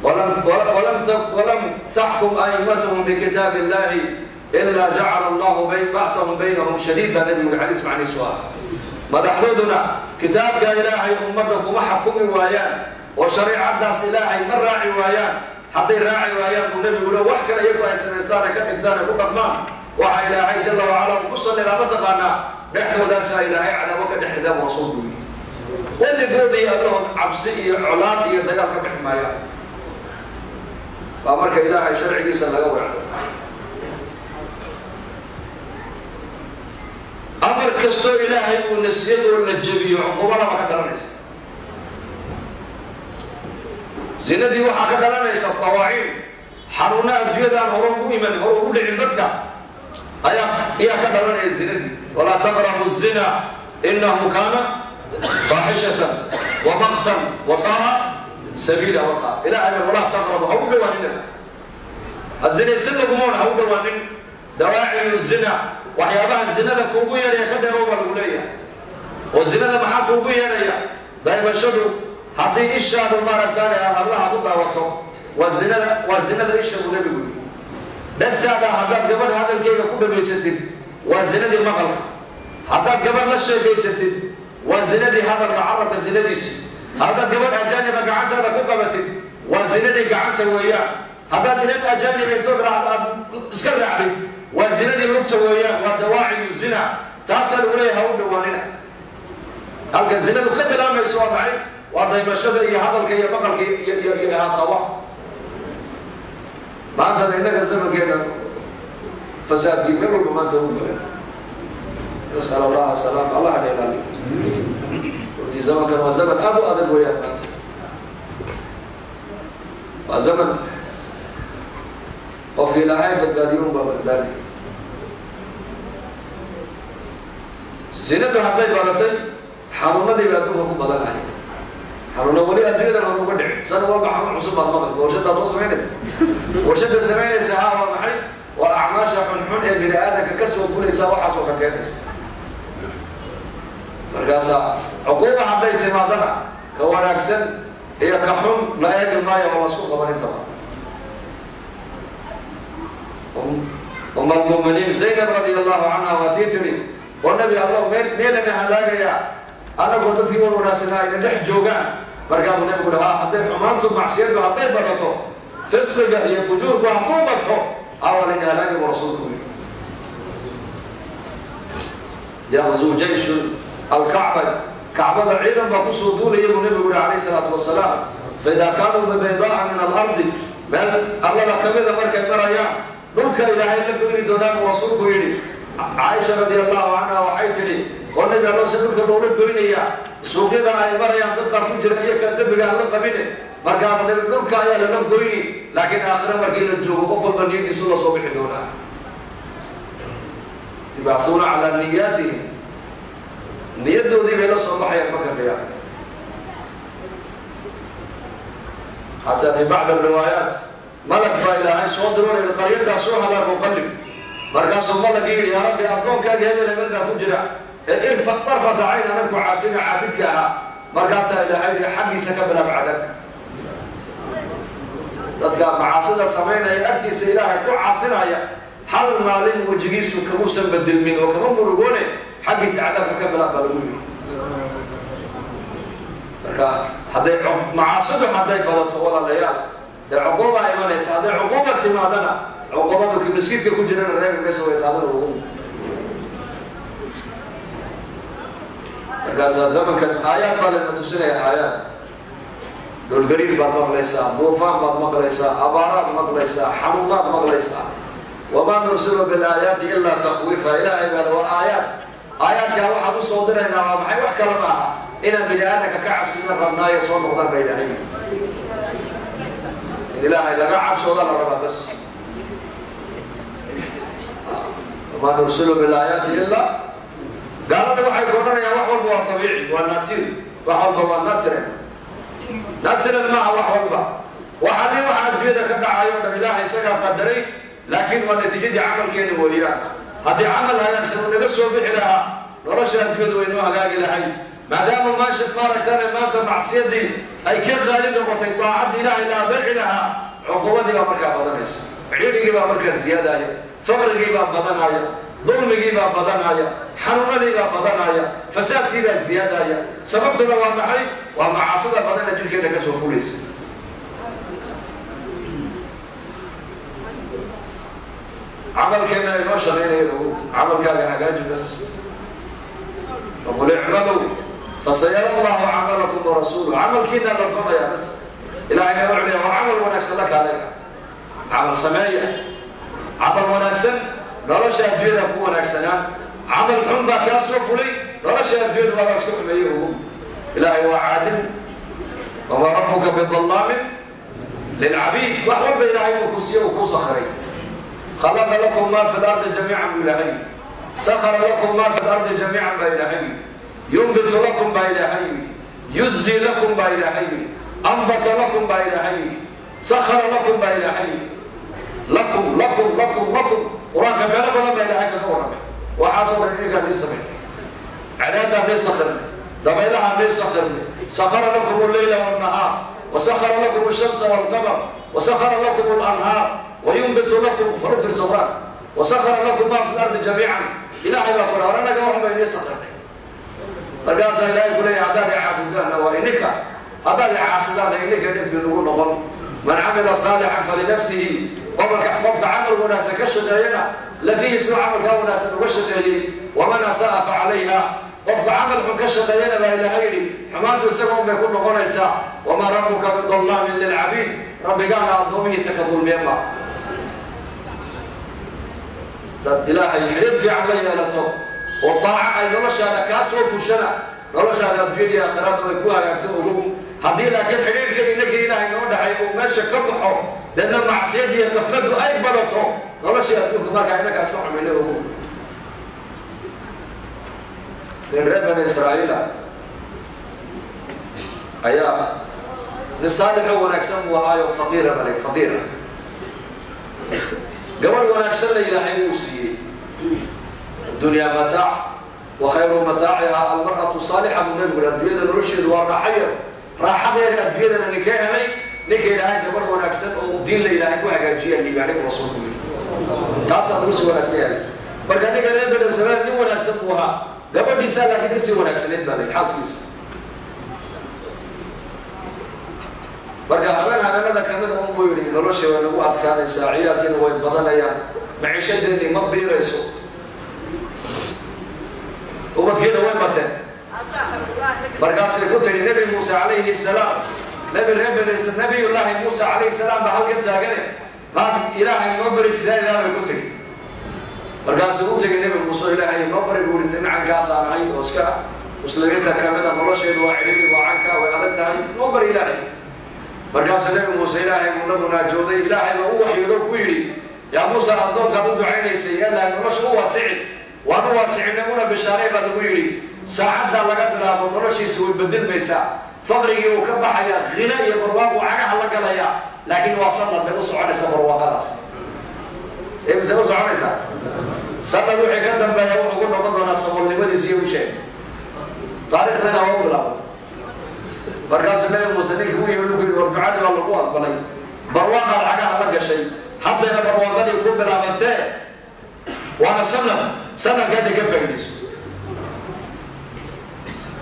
Walam taxkum a'immatuhum bikitaabi illahi ilaa jacala allahu ba'sahum baynahum shadiid baa nebigu yidhi, xadiis macniisu ah. Madaxdooduna kitaabka ilaahay ummadda kuma xakumi waayaan oo shareecadaas ilaahay ma raaci waayaan. Hadday raaci waayaan buu nebigu yidhi, wax kale iyagu ay samaystaan ee ka dhigtaan ee ku dhaqmaan, waxa ilaahay jalla wacala ugu sallidaa mataqaanaa dhexdoodaasaa ilaahay cadaabo ka dhex ridaa buu rasuulku yidhi. Weligood iyo allahood cabsi iyo colaad iyo dagaal ka dhex maayaan. Waa marka ilaahay sharcigiisa laga weecdo. Amar kastoo ilaahay uu nasiyay oo la jebiyo cuquubadaba ka dhalanaysa. Zinadii waxaa ka dhalanaysa dawaaciin, xanuuna adduunyada aan hore ugu iman, hore ugu dhicin dadka ayaa ka dhalanaya zinadii. Walaa taqrabu zina inahu kaana faaxishatan wa maqtan wa sa'a sabiila. Waqa ilaahay walaa taqrabu, ha u dhawaanina, ha zinaysan laguma ha u dhawaanin. Dawaaciyu zina, waxyaabaha zinada kuugu yeedhaya ka dheerow baa lagu leeyahay. Oo zinada maxaa kuugu yeedhaya? Daymashadu. Haddii ishaadu maaragtaane aad allaha ku daawato waa zinada, waa zinada isha buu nebigu yidhi. Dhegtaada haddaad gabadh hadalkeyga ku dhamaysatid waa zinadii maqalka. Haddaad gabadh la sheekaysatid waa zinadii hadalka, carabka zinadiisii. Haddaad gabadh ajaaniba gacantaada ku qabatid waa zinadii gacanta weeyaan. Haddaad inan ajaaniba intood raacdo aad iska raacdid waa zinadii lugta weeyaan. Waa dawaaciyu zina, taasaa lagu leeyahay ha u dhawaanina. Halka zinadu ka bilaamayso waa maxay? Waa daymashada iyo hadalka iyo maqalka iyo haasawa. Maantana innaga zamankeena fasaadkii meel walba maanta u galeen. Nasal allaha salaam, allah na ilaaliyo. Runtii zamankan waa zaman aada u adag weeyaan. Maanta waa zaman qofka ilaahay badbaadiyo un baa badbaadi. Zinadu hadday badatay xanuunadiiba adduunka ku badanaya, xanuuna weli adduunyadan hor uga dhicin. Sanad walba xanuun cusub baad maqli. Warshaddaa soo samaynaysa, warshadda samaynaysa ha waa maxay? Waa acmaasha xunxun ee bini aadamka kasoo fulaysa, waxaasoo ka keenaysa. Markaasaa cuquuba hadday timaadana ka wanaagsan iyo ka xun la eegi maayo, waa lasku qaban intaba. Um almu'miniin Zaynab radia allahu canha waa tii tiri, oo nabi allah, meelana halaagayaa anagoo dadkii wan wanaagsanaa ayna dhex joogaan? Markaabuu nabigu dhahaa, hadday xumaantu macsiyadu hadday badato, fisqiga iyo fujuurku hadduu bato, awaa layna halaagay buu rasuulku yidhi. Yaqzuu jayshu alkacba, kacbada ciidan baa kusoo duulaya buu nabigu yihi calayhi salaatu wasalaam. Faidaa kaanuu bibaydaaa min alardi, meel allada kamida markay marayaan, dhulka ilaahay la goyni doonaa buu rasuulku yidhi. Caaisha radia allahu canha waxay tidhi, oo nabi allo, se dhulka loola goynayaa? Suuqyada ay marayaan dad baa ku jira iyo kan dembiga aan la qabine. Markaaba nabi dhulka ayaa lala goyni, laakiin aakhire markii la joogo qof walba niyadiisu la soo bixi doonaa. Yubcahuuna calaa niyaatihim, niyadoodii bay la soo baxayaan marka qiyaama. Xataa fi bacd alriwaayaat malag baa Ilaahay soo diro yidhi qaryadaa soo halaago qallib. Markaasuu malagii yidhi yaa Rabbi, addoonkaaga hebel hebel baa ku jira ee irfa darfata cayn ananku caasina caabidka ahaa. Markaasaa Ilaahay yidhi xaggiisa ka bilaab cadaabka. Dadka macaasida samaynaya agtiisa Ilaahay ku caasinaya hal maalin wejigiisu kamuusan bedelmin oo kama murugoone, xaggiisa cadaabka ka bilaab baa lagu yidhi. Marka hadday macaasidu hadday badato, walaalayaal, dee cuquubaa imanaysa. Hadday cuquuba timaadana, cuquubadu ki maskiidka ku jirana reebi maysa, way qaadan ugu. Markaasaa zamankan aayaad baa layna tusinaya, aayaad dhulgariir baad maqlaysaa, duufaan baad maqlaysaa, abaaraad maqlaysaa, xanuunaad maqlaysaa. Wamaa nursilu bilaayaati ilaa takwiifa. Ilaahay baa waa aayaad, aayaadkaa waxaan usoo diraynaa waa maxay? Wax kale maaha, inaan bini aadamka ka cabsina rabnaayo soo noqdaan ba Ilaahay. In Ilaahay laga cabsooda la rabaa bas. Wamaa nursilu bilaayaati ilaa. Gaalada waxay ku odhanayaan wax walba waa tabiici, waa nature, wax walba waa natural. Natural maaha wax walba. Waxa nin waxa adduunyada ka dhacayo o dhan Ilaahay isagaa qadaray, laakiin waa natiijadii camalkeena weeyaan. Haddii camal hagaagsan uu naga soo bixi lahaa, nolosha adduunyadu way noo hagaagi lahay. Maadaama maasha maaragtane maanta macsiyadii ay ka qaali noqotay daacadda Ilaahay la adeeci lahaa, cuqubadii baa markaa badanaysa, cidhiidhigii baa markaa ziyaadaya, faqrigii baa badanaya, dulmigii baa badanaya, xanuunadii baa badanaya, fasaadkii baa ziyaadaya. Sababtuna waa maxay? Waa macaasida badana jidhkeena ka soo fulaysa. Camalkeena inoo shaqaynaya ogow, camalkaaga hagaaji bas. Waqul icmaluu fasayara allahu camalakum warasuuluh. Camalkiina la doonayaa bas. Ilahayna wuxuu leeyahay war camal wanaagsan la kaalaya, camal sameeya, camal wanaagsan nolosha adduunyada ku wanaagsanaa. Camal xun baa kaa soo fulay, nolosha adduunyada waa iska xumeeyey ogow. Ilaahay waa caadil, wamaa rabbuka bidallaamin lilcabiid. Wax walba Ilaahay uu ku siiye, uu kuu sakhiray. Khalaqa lakum ma fi lardi jamiican buu Ilaahay, sakara lakum ma fi lardi jamiican baa Ilaahay, yumbitu lakum baa Ilaahay, yuzzi lakum baa Ilaahay, ambata lakum baa Ilaahay, sakara lakum baa Ilaahay, lakum lakum lakum lakum. Qur-aanka meelo badan baa Ilaahay kaga warramay. Waxaasoo dhan idinkaa nii samey, cadaaddaa nii sakirnay, dabaylahaa nii sakirnay. Sakara lakum alleyla walnahaar wasakara lakum ashamsa walqamar wasakara lakum alanhaar wayumbitu lakum. Horu fiirsa qur-aanka, wasakara lakum ma fi lardi jamiican. Ilaahay baa kule hore naga warran bay nii sakirnay. Markaasaa Ilaahay ku leeyahay haddaad i caabudaanna waa ininka, haddaad i caasidaanna ininka dhibtii nagu noqon. Man camila saalixan falinafsihi, qofka camal wanaagsan ka shaqeeyana lafihiisuu camalkaa wanaagsan uga shaqeeyey. Waman asa'a fa calayha, qofka camal xun ka shaqeeyana baa Ilaahay yidhi xumaantu isaga un bay ku noqonaysaa. Wamaa rabbuka bidallaamin lilcabiid, rabbigaana addoomihiisa ka dulmiya maa. Dad Ilaahay xidhiid fiican la yeelato oo daaca ay noloshaada kaa soo fushana, noloshaada adduunyadii aakhirada way ku hagaagto ogow. Haddii laakiin xidhiidhka innagii Ilaahay noo dhaxay uu meesha ka baxo, deedna macsiyad iyo gafladu ay badato, noloshii adduunka markaa innagaa iska xumayna ogow. Nin reer Bani Israa'iila ayaa nin saalixoo wanaagsan buu ahaayo, faqiira bale faqiira. Gabadh wanaagsanna Ilaahay wuu siiyey. Addunyaa mataac wa khayru mataaciha almar'atu saalixa buu nabigu yidhi. Adduunyada nolosheedu waa raaxayar, raaxadeeda adduunyadana ninkee helay? Ninka Ilaahay gabadh wanaagsan oo diin la Ilaahay ku hagaajiya liibaanay buu rasuulku yidhi, kaasaa lagu sii wanaagsan yahay. Marka ninka reer Bani Israiil nin wanaagsan buu ahaa, gabadhiisaa laakiin kasii wanaagsaneyd baa layihi, xaaskiisa. Marka habeen habeenada kamida un buu yidhi noloshii way nagu adkaanaysaa, ciyaalkiina way badanayaan, maciishadeedii ma biirayso, ubadkiina way bateen. Markaasay ku tidhi Nebi Muuse calayhi salaam, nebi reer bani, nabiyullaahi Muuse calayhi salaam baa halkan taagane, maad Ilaahay noo bari jiraa? Ilaah bay ku tigi. Markaasuu u tegay Nebi Muuse, Ilaahay noo bari buu yidhi, dhinacankaasaan ahay oo iska muslimiinta kamida, nolosheedu waa cidhiidhi, waa canka, way adag tahay, noo bari Ilaahay. Markaasuu Nebi Muuse Ilaahay buu la munaajooday. Ilaahay baa u waxyoodo ku yidhi yaa Muuse, addoonkaad u ducaynaysay yaa Ilahay nolosha u waasici, Waanu waasicinay una bishaaray baa lagu yidhi. Saacaddaa laga bilaabo noloshiisa way bedelmaysaa, faqrigii uu ka baxayaa, khina iyo barwaaquu cagaha la galayaa. Laakiin waa sanad bay u soconaysaa barwaaqadaas. Imise u soconaysaa? Sanad. Wixii ka dambeeya wuxuu ku noqon doonaa saboolnimadiisi iyo usheeg. Taariikhdina waa u bilaabantay. Markaasuu Nabi Muuse ninkii u yimid ku yidhi: war ducadii baa lagu aqbalay, barwaaqaad cagaha la gashay, haddayna barwaaqadii ku bilaabantee, waana sanad. Sanadka hadda ka faaidayso.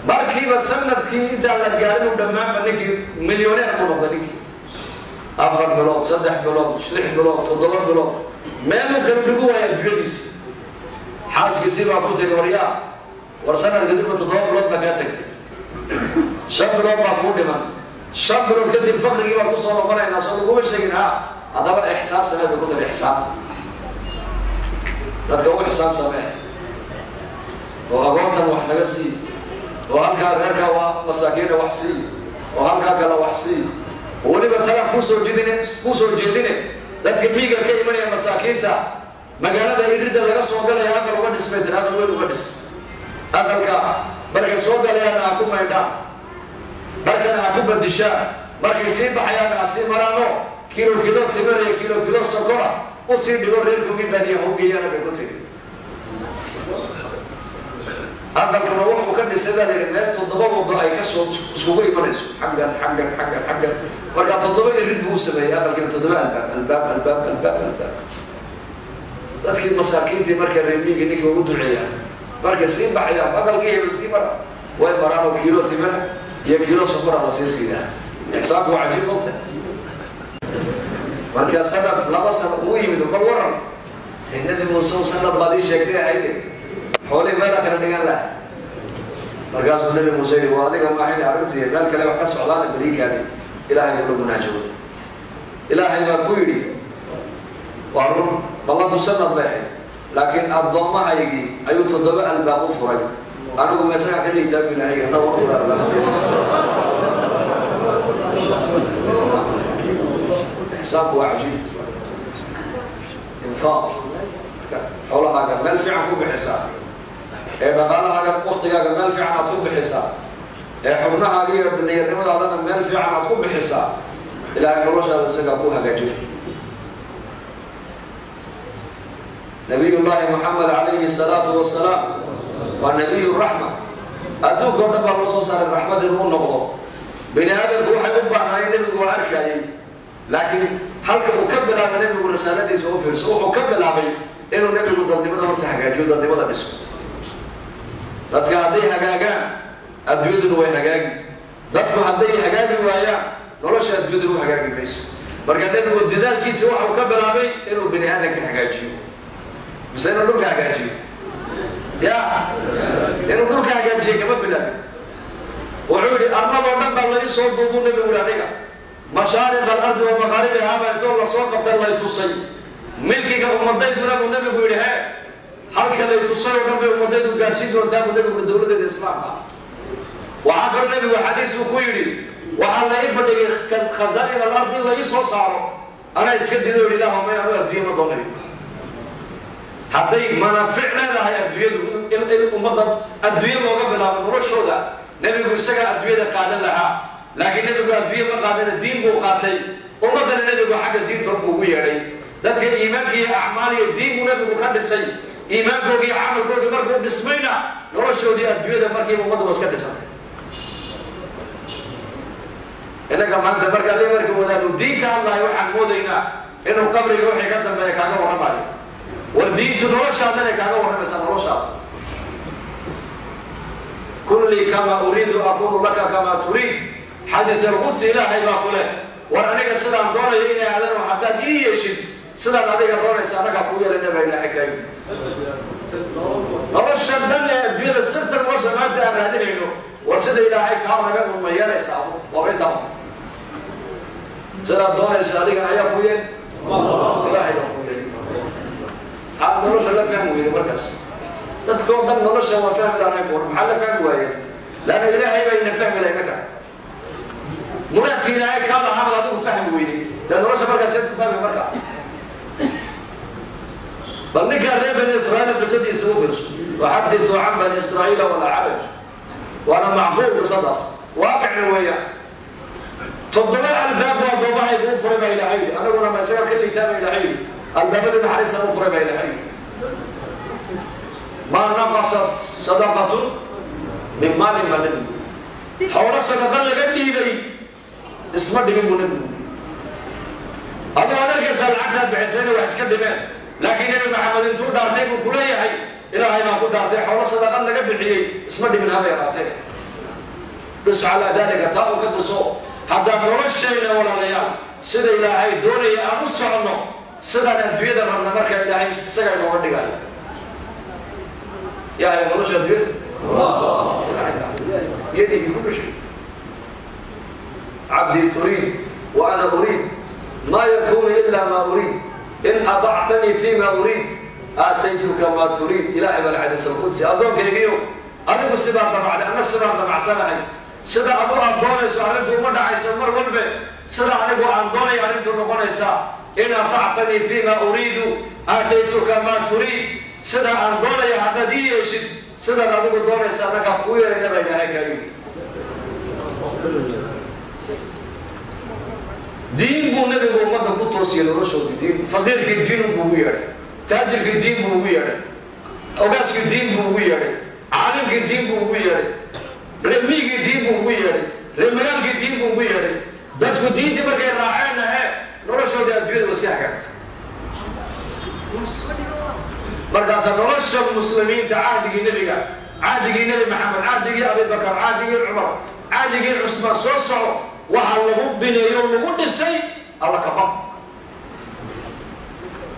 Markiiba sanadkii intaan la gaarin uu dhammaanba ninkii milyoneer buu noqday. Ninkii 4 bilood, 3 bilood, 6 bilood, 7 bilood meeluu kala dhigu waaya adduunyadiisi. Xaaskiisii baa ku tiri: waryaa, war sanad kadibba 7 bilood baa kaa tagtay, 5 bilood baa kuu dhiman, 5 bilood kadib faqrigii baan kusoo noqonaynaa, soo laguma sheegin? Ha, haddaba ixsaan samee, bay ku tiri. Ixsaan, dadka u ixsaan samee, oo agoontan wax naga sii, oo halkaa reerkaa waa masaakiina wax sii, oo halkaa kale wax sii. Weliba talaan kusoo jeedine dadka miiga ka imanaya, masaakiinta magaalada iridda laga soo galaya, aqal uga dhis, bay tiri. Aqal weyn uga dhis. Aqalka markay soo galayaanna ha ku maydhaan, dharkana ha ku badishaan, markay sii baxayaanna ha sii maraano, kilo kilo timir iyo kilo kilo sokora usii dhigo, reerkoogii baadiya ha u geeyaana, bay ku tiri. Aqalkuna wuxuu ka dhisay baa layidhi meel 7 wado ay kasoo iskugu imanayso, xaggan, xaggan, xaggan, xaggan. Markaa 7 irid buu u sameeyey aqalkiina, 7 albaab, albaab, albaab, albaab, albaab. Dadkii masaakiintii markay reemiyiga ninkii ugu duceeyaan, markay sii baxayaan, aqalkii hebel sii mara, way maraan oo kiilo timira iyo kiilo sokora la sii siiyaa. Ixsaanku waa cajiib mogta. Markaa sanad, 2 sano uu yimid: bal waran dee Nabi Muuse, sanad baad ii sheegtay ahayde, xoolihii meelaa kala dhigan laha. Markaasuu Nabi Muuse yidhi: waa adiga maahayn arrintu, meel kale wax ka socdaana baliikaadi. Ilaahay buu la munaajooday. Ilaahay baa ku yidhi: waa run, ballantu sanad bay ahayd, laakiin addoommahaygii ayuu 7 albaab u furay. Anigu ma isagaa ka liitaa bu Ilaahay? Anna waa furaa. Ixsaanku waa cajiib. Infaaq, xoolahaaga meel fiican ku bixisaa, ee dhaqaalahaaga, waktigaaga meel fiican aad ku bixisaa, ee xubnahaaga iyo dhalinyarnimadaadana meel fiican aad ku bixisaa, Ilaahay noloshaada isagaa ku hagaajinay. Nabiyullaahi Moxamed calayhi salaatu wasalaam waa nabiyu raxma. Adduunka o dhan baa loo soo saaray raxmad inuu noqdo. Bini aadamku waxay u baahnaayeen nebigu waa arkayay, laakiin halka uu ka bilaabay nebigu risaaladiisa u fiirso. Wuxuu ka bilaabay inuu nebigu dadnimada horta hagaajiyo, dadnimada dhiso. Dadka hadday hagaagaan, adduunyaduna way hagaagi. Dadku hadday hagaagi waayaan, nolosha adduunyaduna u hagaagi mayso. Marka nebigu dadaalkiisa waxau ka bilaabay inuu bini aadamka hagaajiyo, mise inuu dhulka hagaajiyo? Ya, inuu dhulka hagaajiyo kama bilaabin. Wuxuu yidhi: arladoo dhan baa lai soo duubuu nebigu yihi aniga, mashaariq alardi wa maqaaribihaaba intoo lasoo qabtay lay tusay milkiga ummadayduna, buu nebigu yidhi. He, halka lay tusay oo dhan bay ummadaydu gaarsiin doontaa, buu nebigu, dowladeeda Islaamka. Waxaa kaloo nebigu xadiisuu ku yidhi: waxaa la ii bandhigay khazaa'in alardi in la ii soo saaro, anaa iska diiday o yidhi: Ilaah, may, anu adduunye ma doonayo. Hadday manaafic leedahay adduunyadu in ummadda adduunye looga bilaabo noloshooda, nebigu isagaa adduunyada qaadan lahaa. Laakiin nebigu adduunye ma qaadana, diin buu qaatay. Ummaddana nebigu xagga diinta ugu yeedhay. Dadka iimaanka iyo acmaal iyo diin buu nebigu ka dhisay. Iimaankoogii iyo camalkoogii markuu dhismayna, noloshoodii adduunyada markiiba ummadda ba iska dhisantay. Innaga maanta marka adi marka wadaadu diin ka hadlayo, waxaan moodaynaa inuu qabriga wixii ka dambeeya kaaga warramayo. War diintu noloshaadana kaaga warramaysaa, noloshaada. Kun lii kamaa uriidu akunu laka kamaa turiid, xadiis alqudsi. Ilaahay baa ku leh: war aniga sidaan doonayo inay aadano haddaad ii yeeshid, sidaad adiga doonaysa annagaa kuu yeelana, baa Ilaahay kaaga. Nolosha dhan ee adduunyada, sirta nolosha maanta aan raadinayno, war sida Ilaahay kaa naga unma yeelaysaa? Waaba intaa sidaad doonaysa adiga ayaa ku yeel, Ilaahay baa ku yeeli. Maxaad nolosha la fahmi weyday markaas? Dadka oo dhan nolosha waa fahmi lahayn kuwan. Maxaa la fahmi waayeen? Laanna Ilaahay baa ina fahmi lahay. Marka muraadka Ilaahay kaa lahaa baad adigu fahmi weyday, dee nolosha markaas seed ku fahmi marka? Bal ninkaa reer Bani Israa'iil qisadiisa u fiirso, waxadithuu can Bani Israa'iila walaa xaraj. Waana macquul qisadaas, waaqicna weeyaan. 7 albaab waa addoommahaygu u furay baa Ilaahay yidhi, anaguna ma isaga ka liitaa baa Ilaahay yidhi, albaabadii naxariistan u furay baa Ilaahay yidhi. Maa naqasat sadaqatun min maalin baa nebigu, howlo sadaqa laga dhiibay isma dhimin buu nebigu. Aduu aad arkaysaa lacagtaad bixisay inay wax iska dhimeen, laakiin Nebi Maxamed intuu dhaartay buu kuleeyahay Ilaahay baan ku dhaartay xoolo sadaqad laga bixiyey isma dhimin haba yaraatee. Dhus calaa daalika, taa uu ka dhiso. Haddaan noloshayna walaalayaal sida Ilaahay doonaya aan u soconno, sidaan adduunyada rabna markaa Ilaahay isaga inooga dhigayo. Yahay nolosha adduunyada biyadihi kullu shay. Cabdii turiid wa ana uriid, maa yakunu ila ma uriid, in adactanii fima uriid aataytuka maa turiid. Ilaahay baa xadiis alqudsi, addoonkaygiyo adigu sidaan damacday anna sidaan damacsanahay, sida adu aad doonayso arrintu uma dhacaysa mar walbe, sida anigu aan doonaya arrintu noqonaysaa. In adactanii fima uriidu aataytuka maa turiid, sida aan doonaya haddaad ii yeeshid sidaad adigu doonaysa annagaa kuu yeerayna baa Ilaahay kaa yidhi. Diin buu nabigu ummadda ku toosiyey noloshoodii. Diin, faqiirkii diin buu ugu yeedhay, taajirkii diin buu ugu yeedhay, ogaaskii diin buu ugu yeedhay, caalimkii diin buu ugu yeedhay, reermiyigii diin buu ugu yeedhay, reermagaalkii diin buu ugu yeedhay. Dadku diintii markay raaceenna he noloshoodii adduunyada waa iska hagaagtay. Markaasaa nolosha muslimiinta cahdigii nebiga, cahdigii Nebi Maxamed, cahdigii Abibakar, cahdigii Cumar, cahdigii Cusmaan soo soco, waxaa lagu bineeyo lagu dhisay alla ka baq.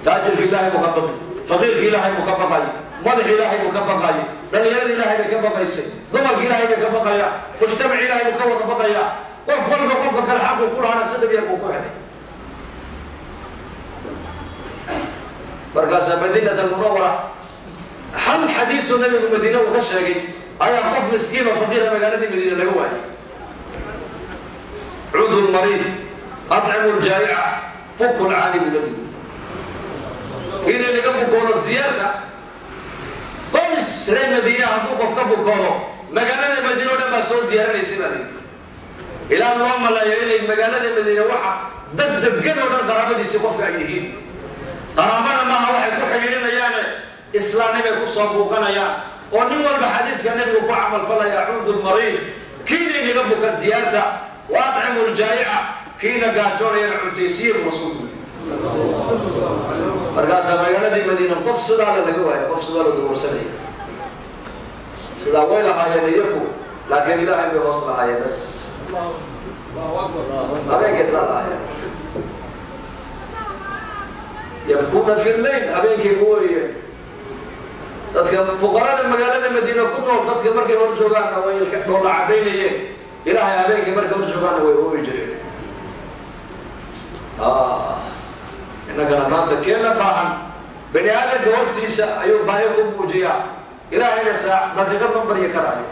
Taajirka Ilaahay buu ka baqay, faqiirka Ilaahay buu ka baqay, madaxa Ilaahay buu ka baqay, dhalinyarada Ilaahay bay ka baqaysay, dumarka Ilaahay bay ka baqaya, mujtamaca Ilaahay buu ka wada baqaya. Qof walba qofka kale xaquu ku lahaana si dhib yar buu ku helay. Markaasaa Madiinat Almunawara hal xadiisoo nabigu Madiine uu ka sheegay ayaa qof miskiin oo faqiira magaaladii Madiine laga waayay. Cuudu lmariid, atcimu ljaa'ica, fuku lcaani buu nabigu. Inay laga bukoodo ziyaarta qoys reer Madiine, hadduu qof ka bukoodo magaalada Madiine o dhan baa soo ziyaaranaysay baa layidhi. Ilaa loo maleeyo inay magaalada Madiine waxa dad degan oo dhan qaraabadiisii qofka ay yihiin. Qaraabana maaha, waxay ku xidhiidhinayaane islaamnimay ku soo buuqanayaan, oo nin walba xadiiska nebigu ku camalfalaya: cuudu lmariid, kiina inaga buka ziyaarta, wa atcimu ljaa'ica, kiina gaajoonayana cuntaysiye buu rasuulku. Markaasaa magaaladii Madiina qof sidaala laga waayo, qof sidaa loo dawarsanaya. Sidaa way lahaayeen iyaku, laakiin Ilaahay bay hoos lahaayeen bas. Habeenkay saa lahaayeen, yabkuuna fi lleyl, habeenkay ku ooyeen. Dadka fuqarada magaalada Madiina ku nool, dadka markay hor joogaanna way dhoolla cadaynayeen, Ilaahay habeenkii markay hor joogaanna way ooyi jireen. Innagana maanta keena baahan bani aadamka hortiisa ayuu baahi ku muujiyaa, Ilaahayna saac daqiiqad ma baryi karaayo.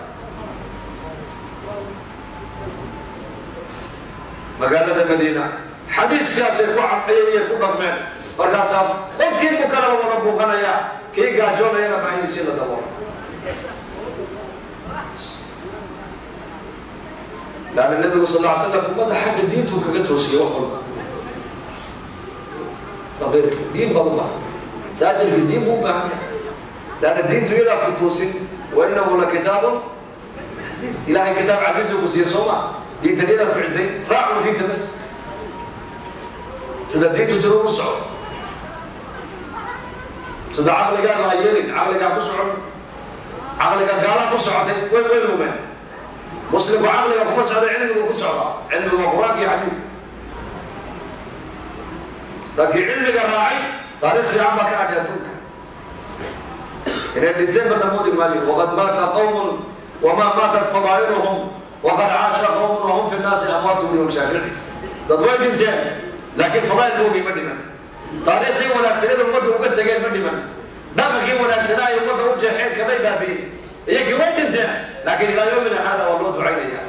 Magaalada Madiina xadiiskaasay ku cadayay ku dhaqmeen. Markaasaa qofkii bukana la wada buuqanaya, kii gaajoonayana baahidiisii la daboolo. Laanna nabigu sal lla ly slam ummadda xagga diintuu kaga toosiyey wax walba. Faqiirka diin baad u baahantay, taajirka diin buu u baahan yahay, laanna diintu iyadaa ku toosin. Wa innahu la kitaabun casiiz, Ilahay kitaab casiiz uu ku siiyey soo ma? Diintan iyadaa ku cisay, raacu diinta bas, sida diintu jiro u soco, sida caqligaaga ha yeelin, caqligaa ku socon, caqliga gaalaa ku socotay way lumeen. Muslimku caqliga kuma socda, cilmigu ku socdaa. Cilmigu waa Qur-aanka iyo xadiidka. Dadkii cilmiga raacay taariikh fiican baa ka adhay adduunka, inay dhinteen ba namoodi maayo. Waqad maata qawmun wamaa maatat fadaa'iluhum, waqad caasha qawmun wahum fi nnaasi amwaatu, imam Shaafici. Dad way dhinteen, laakiin fadaa'ilkoogii ma dhiman, taariikhdii wanaagsanada ummadda uga tegeen ma dhiman, dhaqankii wanaagsanaa ay ummadda u jeexeen kamay baabi'in. Iyagii way dhinteen, laakiin ilaa yawmina haada waa loo ducaynaya,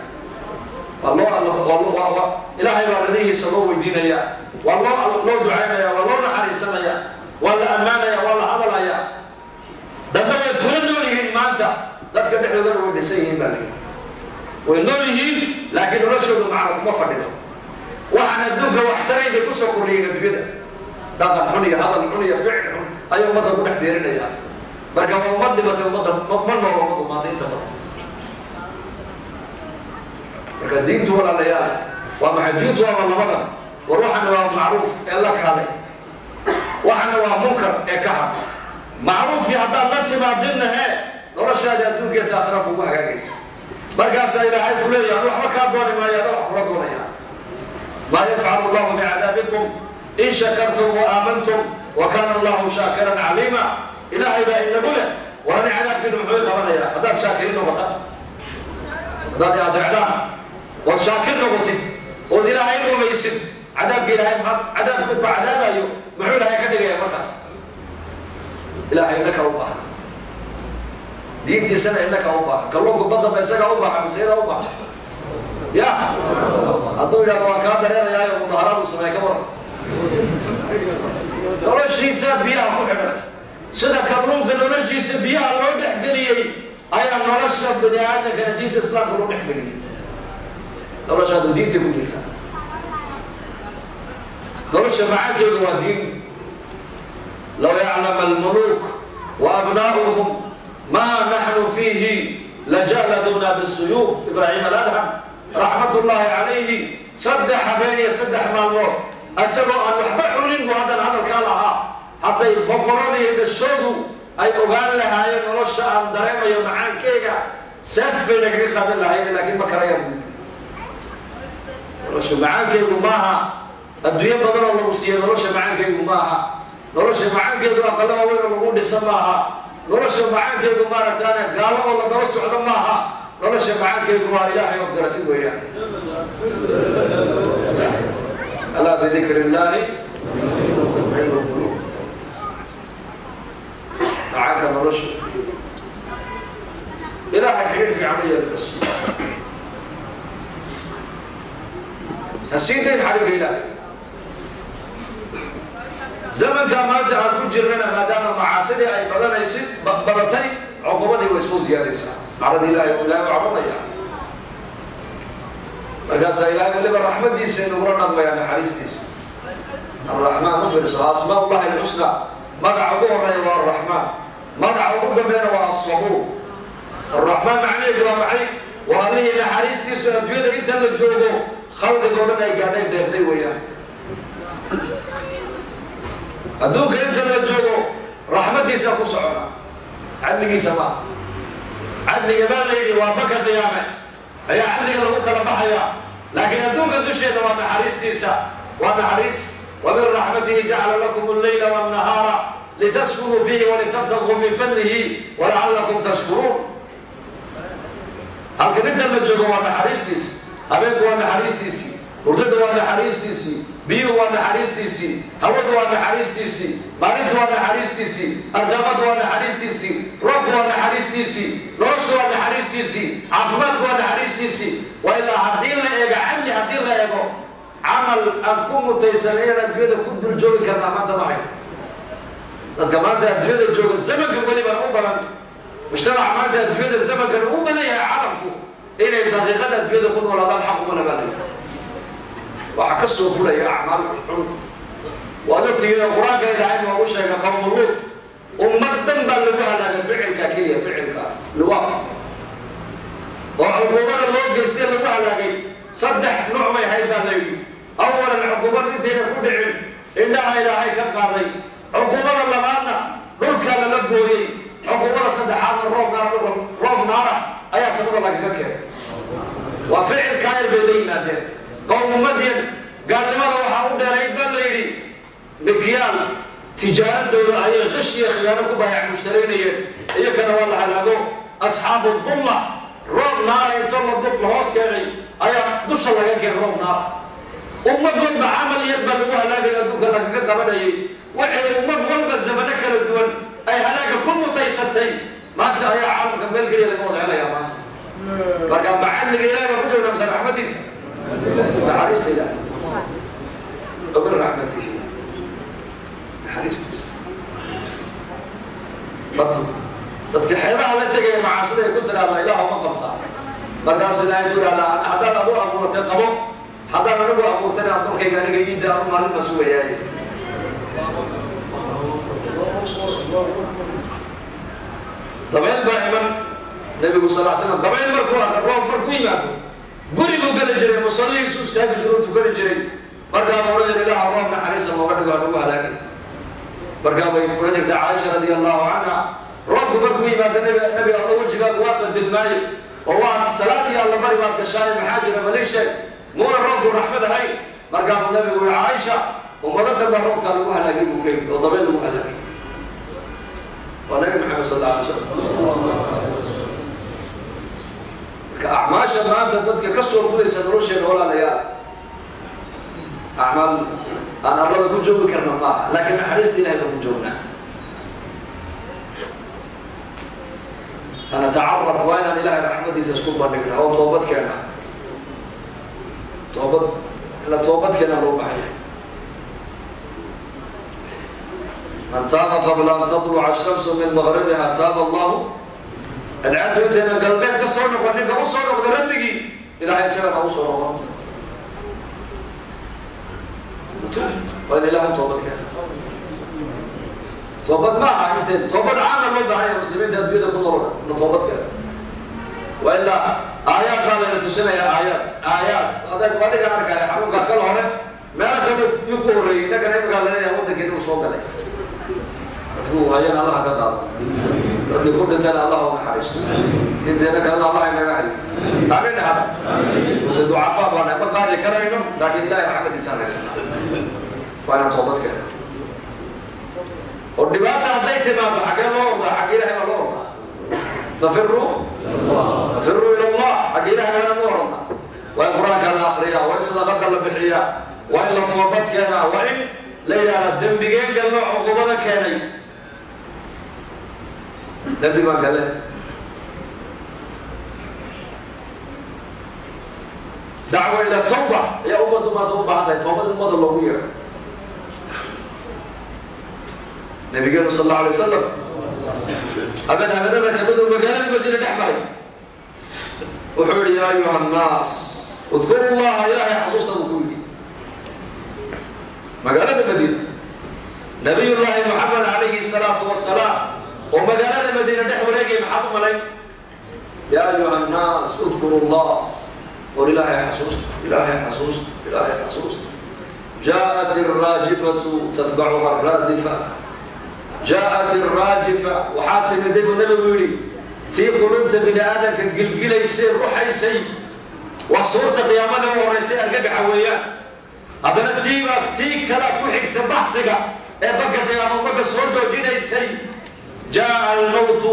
waa loo Ilaahay baa radihiisa loo weydiinaya, waa loo ducaynaya, waa loo naxariisanaya. Waa la ammaanaya, waa la hadalaya. Dadna way kula nool yihiin maanta, dadka dhexdoodana way dhisan yihiin baa layihi. Way nool yihiin, laakiin noloshoodu macna kuma fadhido. Waxaan adduunka wax tarayn bay kusoo kordhiyeen adduunyada. Dhaqan xun iyo hadal xun iyo ficil xun ayay ummadda ku dhex beerinayaa. Marka waa ummad dhimatay, ummadda ma noolo ummaddu maanta inta badan. Marka diintu, walaalayaal, waa maxay? Diintu waaba labada. War waxana waa macruuf ee la kaalay, waxana waa munkar ee ka had. Macruufkii haddaad la timaadidna hee, noloshaadi adduunka iyo taakhira kugu hagaagaysa. Markaasaa Ilaahay ku leeyahay, waxba kaa dooni maayo, ada wax kula doonaya. Maa yafcalu allahu bicadaabikum in shakartum wa aamantum wa kaana allahu shaakiran caliima. Ilaahay baa inagu leh, warani cadaabkiinu muxuu qabanaya haddaad shaakiriin noqotaan, haddaad adeecdaan ood shaakir noqotid ood Ilaahay rumaysid? Cadaabka Ilahay maa cadaabku ku cadaabayo muxuu Ilaahay ka dhigaya markaas? Ilaahay innaka u baahan, diintiisana innaka u baahan. Kalluunku badda ma isagaa u baahan mise iyadaa u baahan? Ya hadduu yidhahdo waan kaa dareerayaayo, mudaharaad uu sameey, ka waran? Noloshiisa biyaha ku xidhan. Sida kalluunka noloshiisa biyaha loo dhexgeliyey ayaa nolosha bani aadamkana diinta Islaamka loo dhexgeliyey. Noloshaadu diintay ku jirtaa. Nolosha macaankeedu waa diin. Law yaclam almuluuk wa abnaa'uhum maa naxnu fiihi lajaladuna bisuyuuf. Ibraahim Aladham raxmat ullaahi calayhi, 3 habeen iyo 3 maalmood isagoo aan waxba cunin buu haddana hadalkaa lahaa: hadday boqorada iyo dhashoodu ay ogaan lahaayeen nolosha aan dareemayo macaankeyga, seef bay nagaga qaadan lahaayeen, laakiin ma karayaan buu. Nolosha macaankeygu maaha adduunyo badan oo lagu siiyo. Nolosha macaankeygu maaha, nolosha macaankeedu aqalo waaweyn oo lagu dhisa maaha. Nolosha macaankeedu maaragtaane gaalo oo la daba socdo maaha. Nolosha macaankeedu waa Ilaahay oo garatid weeyaan. Alaa bidikri illaahi tatmainu lquluub. Macaanka nolosha Ilaahay xidhiir fiican u yeelo bas, ha sii dayn xadhigga Ilaahay. Zamankaa maanta aan ku jirnana, maadaama macaasidii ay badanaysid badatay, cuqubadii way isku ziyaadaysaa. Carada Ilahay oo Ilahay u cabanaya, markaasaa Ilahay weliba raxmadiisa inagula dhaqmaya, naxariistiisa. Arraxmaan, u fiirso asmaa ullahi alxusna, magaca ugu horeeya waa Arraxmaan, magaca ugu dambeeyana waa Asabuur. Arraxmaan macnaheedu waa maxay? Waa allihii naxariistiisu adduunyada inta la joogo khalqigoo dhan ay gaadhay, deeqday weeyaan. Adduunka inta la joogo raxmadiisa ku socona, cadligiisa maaha. Cadliga baa la yidhi waa baka qiyaame ayaa cadliga lagu kala baxaya, laakiin adduunka dusheeda waa naxariistiisa, waa naxariis. Wa min raxmatihi jacala lakum alleyla walnahaara litaskunuu fiihi walitabtaguu min fadlihi walacalakum tashkuruun. Halkan inta la joogo waa naxariistiisa. Habeenku waa naxariistiisii, hurdada waa naxariistiisii, biyuhu waa naxariistiisii, hawadu waa naxariistiisii, maalintu waa naxariistiisii, arsaaqadu waa naxariistiisii, roobku waa naxariistiisii, noloshu waa naxariistiisii, caafimaadku waa naxariistiisii. Waa ilaa haddii la eego cadli, haddii la eego camal aan ku mutaysan inaan adduunyada ku dul joogi karnaa, maanta ma hayno. Dadka maanta adduunyada jooga zamanka weliba u badan, mujtamaca maanta adduunyada zamankan ugu badan yahay caalamku, inay daqiiqada adduunyada ku noolaadaan xaq uma labaanaya. Waxaa ka soo fulaya acmaal xun. Waad ogtihiin oo Qur-aanka Ilaahay noogu sheegay qowmu Luut. Ummad dhan baa lagu halaagay ficilka keliya, ficilka luwaat oo cuquubada loo geystay lagu halaagay. Saddex nooc bay ahayd baa la yidhi. Awalan, cuquubada intayna ku dhicin indhaha Ilaahay ka qaaday. Cuquubada labaadna dhulka lala gooyey. Cuquubada saddexaadna roob naar, roob naara ayaa samada lagaga keenay. Waa ficilkaa yar bay la yimaadeen qowmu Madyan. Gaalnimada waxaa u dheerayd baa la yidhi mikyaal tijaaradooda ayay qish iyo khiyaano ku baayac mushtaraynayeen. Iyakana waa la halaago. Asxaabu dulla, roob naara intoo la dub la hoos keenay ayaa dusha laga keenay roob naara. Ummad walba camal yar baa lagu halaagay, adduunka lagaga qabanayay. Waxay ummad walba zamano kala duwan ay halaaga ku mutaysatay maanta ayaa caalamka meel keliya laga wada helayaa maanta. Marka macalliga Ilahay baa ku joognaa mise raxmadiisa? Naxariista Ilahay, wa min raxmatihi, naxariistiisa. Markaas Ilaahay ku yidhahdaa haddaad adu abuurtay qabo, haddaan anigu abuurtayna addoonkayga aniga iida anu maalin baan sugayaay. Dabayl baa iman. Nabigu sal l slam dabayl markuu arka, roob markuu yimaado, guriguu geli jiray, musallihiisu istaagi jiro o tukani jiray. Markaa ba odhan jiray ilaha roob naxariisa nooga dhigo hanagu halaagay. Markaa bay odhan jirtay Caaisha radia allahu canha, roobku markuu yimaado nabi Alla wejigaagu waa badilmaaye oo waa salaad iyo alla bari baad gashaaye, maxaa jira bali sheeg, muuna roobku raxmad ahayn? Markaabuu nabigu yihi Caaisha, ummado dhan baa roobkaa lagu halaagay buu ka yidhi, oo dabayl lagu halaagay. Waa Nabi Maxamed sal alla alay slam. Marka acmaasha maanta dadka ka soo fulaysa nolosheena, walaalayaal, acmaal aan arlada ku joogi karna maaha, laakiin naxariista ilahay baan ku joognaa. Fanatacaraf, waa inaan Ilahay raxmadiisa isku bandhigna oo toobad keena, toobad la toobad keena loo baahan yahay. Man taaba qabla an tatluca ashamsu min maqribiha taaba Allahu. Adcaadu intayna galbeed ka soo noqon ninka u soo noqda rabbigii, Ilahay isagana u soo noqon. Waa in Ilahay toobad keena. Toobad ma aha inte toobad caama loo baahan yahay, muslimiinta addunyada ku nool o dhan na toobad keena. Waa ilaa aayaad baa layna tusinaya, aayaad aayaad adag adiga arkaya. Xanuunkaa kala hore meelo kale yuu ku horreeyey, innagana iminkaa laleeyahay waddankeena uu soo galay. Dadku waayana Allaha ka qaado, dadkii ku dhintayna Allah u naxariisto, inteena kalena Allah inaga hayo. Aamin dhahada. Wada ducafaa baana, ma qaadi karayno, laakiin Ilahay raxmadiisaan haysanaa. Waa inaan toobad keena oo dhibaata hadday timaado xaggee loo ordaa? Xagga Ilahay baa loo ordaa. Fafiruu fafiruu ila Allah, xagga Ilahay waana loo ordaa. Waa in Qur-aanka la akriyaa, waa in sadaqada la bixiyaa, waa in la toobad keenaa, waa in la yidhahdaa dembigeen galno cuqubada keenay, dembi baan gale. Dacwa ila tawba ayaa ummaddu maanta u baahan tahay, toobad in ummada loogu yeedho. Nabigeenu sal allau alay wasalam habeen habeenada kamiduu magaalada Madiina dhex maray, wuxuu yihi yaa ayuha annaas udkuru llaha, Ilaahay xasuusta buu ku yidhi. Magaalada Madiina Nabiy Llaahi Moxamed calayhi salaatu wasalaam oo magaalada Madiina dhex wareegaya, maxaad u malayn? Yaa ayuha annaas udkuru llah, war Ilaahay xasuusta, Ilaahay xasuusta, Ilaahay xasuusta. Jaaءat alraajifatu tatbacuha araadifa. Jaaءat alraajifa, waxaa timiday buu nabigu yidhi tii qulubta bini aadamka gilgilaysay, ruxaysay. Waa suurta qiyaamada u horeysay, argagaxa weeyaan. Haddana tiibaa tii kalaa ku xigta baxdiga ee banka qiyaama ummadda soo joojinaysay. Jaaءa almawtu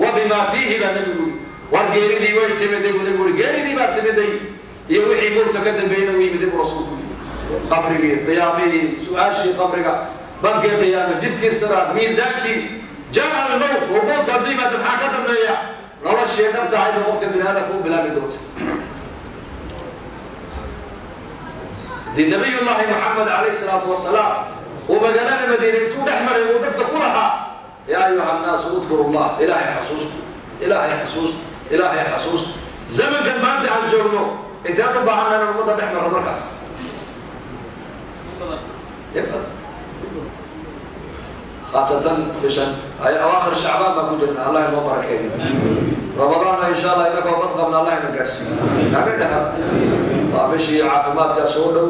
wa bima fiihi baa nabigu yidhi. War geeridii way timiday buu nabigu yidhi, geeridii baa timiday iyo wixii mowtka ka dambeeyena u yimiday buu rasuulku yidhi. Qabrigii, qiyaamihii, su-aashii qabriga, bankii qiyaame, jidkii siraad, miisaankii. Jaa almowt oo mowtka hadduu yimaado maxaa ka dambeeya? Noloshii dhabta ahayd ba qofka bini aadamka u bilaabi doonta. Haddii Nabiy Llaahi Moxamed calayhi salaatu wasalaam uu magaalada Madiina intuu dhex maray uu dadka ku lahaa yaa ayuha annaasu udkuru llah, Ilaahay xasuusta, Ilaahay xasuusta, Ilaahay xasuusta, zamankan maanta aan joogno intaan u baahanna inaan ummadda dhex marno markaas, khaasatan bishan awaakhir Shacbaan baan ku jirna. Allah inoo barakeeyo. Ramadaanna insha Allah inagoo bad qabna Allah ina gaadhsiiyo. Aamin dhaha. Waa bishii caafimaadkaa soo dhow,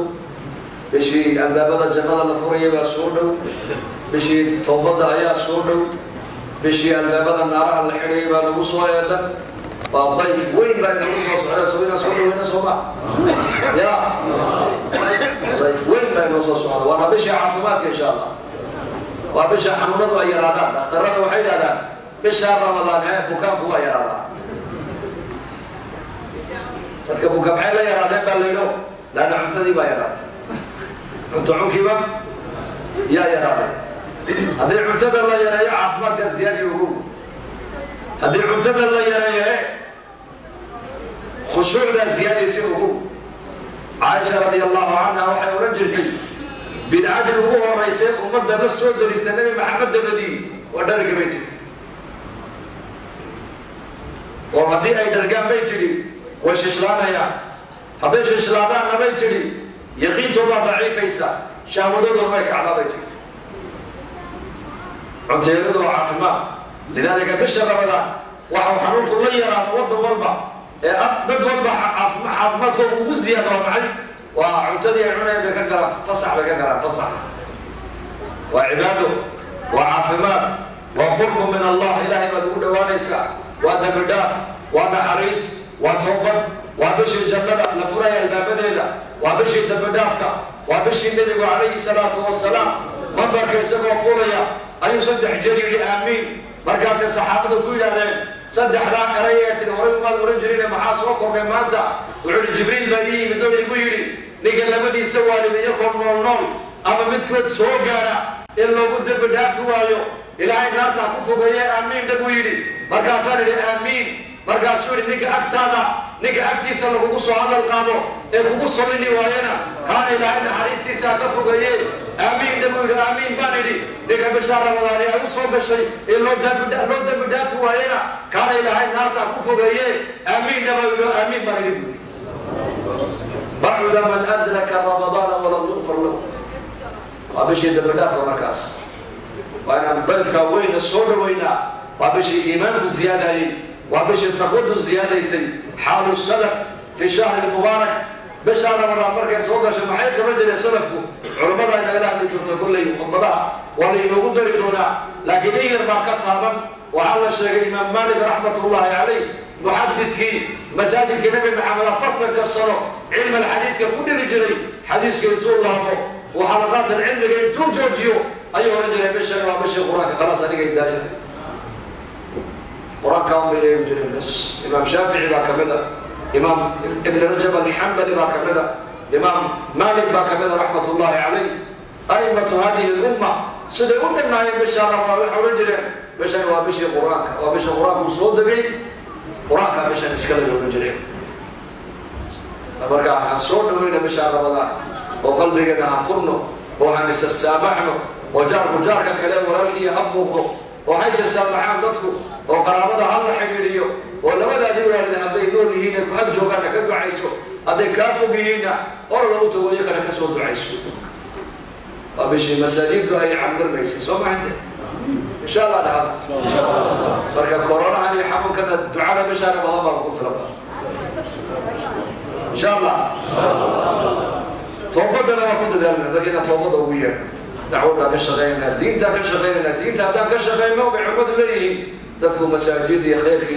bishii albaabada jannada la furayay baa soo dhow, bishii toobadda ayaa soo dhow, bishii albaabada naaraha la xidhayay baa lagu soo eedan. Waa dayf weyn baa inagu soo socda, soo inaan soo dhaweyna sooma ya? Dayf weyn baa inoo soo socda. Waana bishii caafimaadka insha Allah, waa bisha xanuunadu ay yaraadaan. Dhakhtarada waxay yidhahdaan bishaa Ramadaan he bukaanku waa yaraadaa. Dadka buka maxay la yaraadeen baa layidho? Laanna cuntadii baa yaraatay, cunto cunkiiba yaa yaraaday. Haddii cuntada la yareeyo caafimaadkaa ziyaadi ogow. Haddii cuntada la yareeyo e khushuucdaa ziyaadaysa ogow. Caaisha radia allahu canha waxay odhan jirtay bidcadii ugu horeysay ummadda la soo darista Nabi Maxamed dabadii waa dhariga bay tidhi, oo haddii ay dhargaan bay tidhi Way shishlaanayaan. Hadday shishlaadaanna, bay tidhi, yaqiintoodaa daciifaysa, shahwadooduna way kacdaa, bay tidhi. Cunteeradu waa caafimaad. Lidaalika bisha Ramadaan waxa xanuunku la yaraado waddan walba ee dad walba caafimaadkooda ugu ziyaado. Waa maxay? Waa cuntadii ay cunayeen bay ka galaan fasax, bay ka galaan fasax. Waa cibaado, waa caafimaad, waa qurbu min Allah, Ilaahay baad ugu dhawaanaysaa, waa dambi dhaaf, waa naxariis, waa toobad, waa bishii jannada la furaya albaabadeeda, waa bishii dambi dhaafka, waa bishii Nebigu calayhi salaatu wasalaam mambarka isagoo fuulaya ayuu saddex jeer yidhi "Aamiin". Markaasay saxaabada ku yidhaahdeen: "Saddexdaa eray ee tiri horay umaad oran jirine, maxaa soo kordhay maanta?" Wuxuu yihi: "Jibriil baa ii yimid oo igu yidhi ninka labadiisa waalid iyakoo nool nool ama midkood soo gaara in loogu dembi dhaafi waayo, Ilaahay naarta ku fogeeye, aamiin dhag," buu yidhi. Markaasaan idhi "Aamiin". Markaasuu yidhi: "Ninka agtaada, ninka agtiisa lagugu soo hadal qaado ee kugu salini waayana, kaana Ilaahay naxariistiisa ka fogeeye, aamiin dhag," buu yidhi. "Aamiin," baan idhi. "Ninka bishaa Ramadaani ay u soo gashay ee loo dembi dhaafi waayena, kaana Ilaahay naarta ku fogeeye, aamiin dhag," buu yidhi. "Aamiin," baan idhi, buu. Bacuda man adraka Ramadaana walam yugfar lahu. Waa bishii dambi dhaafka. Markaas waa inaan dayfkaa weyna soo dhaweynaa. Waa bishii iimaanku ziyaadayey, waa bishii taqwadu ziyaadaysay. Xaalu salaf fi shahri mubaarak, bishaa Ramadaan markay soo gasho, maxay qaban jireen salafku? Culummada inagala hadli jirto kolley khudbadaha waa lainoogu dari doonaa, laakiin in yar baa ka taaban. Waxaa la sheegay Imaam Maalik raxmatullaahi calayh, muxadidkii masaajidka Nabi Maxamed 40-ka sano cilmi alxadiidka ku dhigi jiray, xadiiska intuu laabo uu xalaqaatan cilmiga intuu joojiyo ayuu oran jiray: "Bishani waa bishii Qur-aanka, khalaas, aniga idaaya." Qur-aanka un bay eegi jireen bas. Imaam Shaafici baa kamid a, Imaam Ibn Rajab Alxambali baa kamid a, Imaam Maalik baa kamid a raxmatullaahi calayh. Aimatu hadihi lumma siday u dhannaayeen bishaa Ramadaan waxay ohan jireen: "Bishani waa bishii Qur-aanka, waa bisha Qur-aanku soo degay, Qur-aanka bishan iskale," bay ohan jireen. Marka waxaan soo dhaweyna bishaa Ramadaan oo qalbigeena ha furno oo han isa saamaxno oo jaarku jaarka kale walaalkii ha muuqdo oo haysa saamaxaan dadku oo qaraabada ha la xidhiidhiyo oo labadaadii waalid hadday nool yihiin ee ku ag joogaana ka ducayso, hadday kaa fog yihiinna orada u tago, iyakana kasoo ducayso. Waa bishii masaajiddu ay camirmaysay, soo maxande? Insha Allah dhacda. Marka koronahan iyo xanuunkana ducada bishaa Ramadaan baa kugu filan, insha Allah. Toobadana waa ku dadaalna, dadka inaan toobada ugu yeedho, dacwadaan ka shaqaynayna, diintaan ka shaqaynayna. Diinta haddaan ka shaqayno, bay culimadu leeyihiin, dadku masaajid iyo khayrka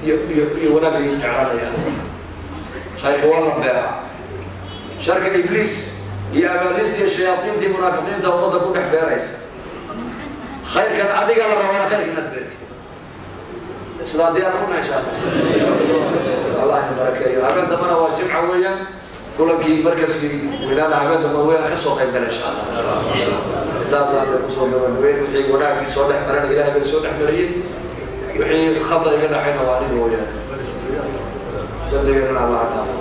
iyo wanaagga iyo jeclaanayaan. Khayrka waa la beeraa, sharka Ibliis iyo abaaliista iyo shayaadiinta iyo munaafiqiinta ummadda ku dhex beeraysa. Khayrkan adiga la rabana khayrka inaad beertid. Sidaa diyaar kuna, insha Allah. Allah ina barakeeyo. Habeen dambana waa jimca weeyaan, kulankii markaskii weynaana habeen dambe weyaan, ka soo qayb gala, insha Allah. Intaas hadda kusoo gabagabeyn. Wixii wanaagii soo dhex marana Ilahay bay soo dhex mariyey, wixii khata iga dhaxayna waa aniga weeyaan, dambigeennana Allah dhaafo.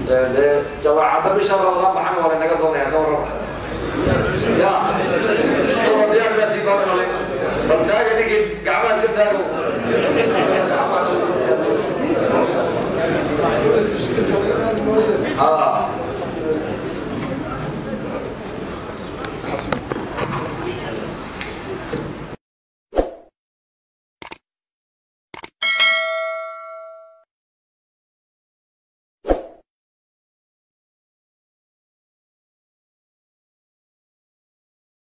Dee jawaacadda bisha Ramadaan baxana waa laynaga doonaya, ka warrama ya diyaar baatii baan malay. Bal taaga, ninkii gacmaha iska taago. Ha.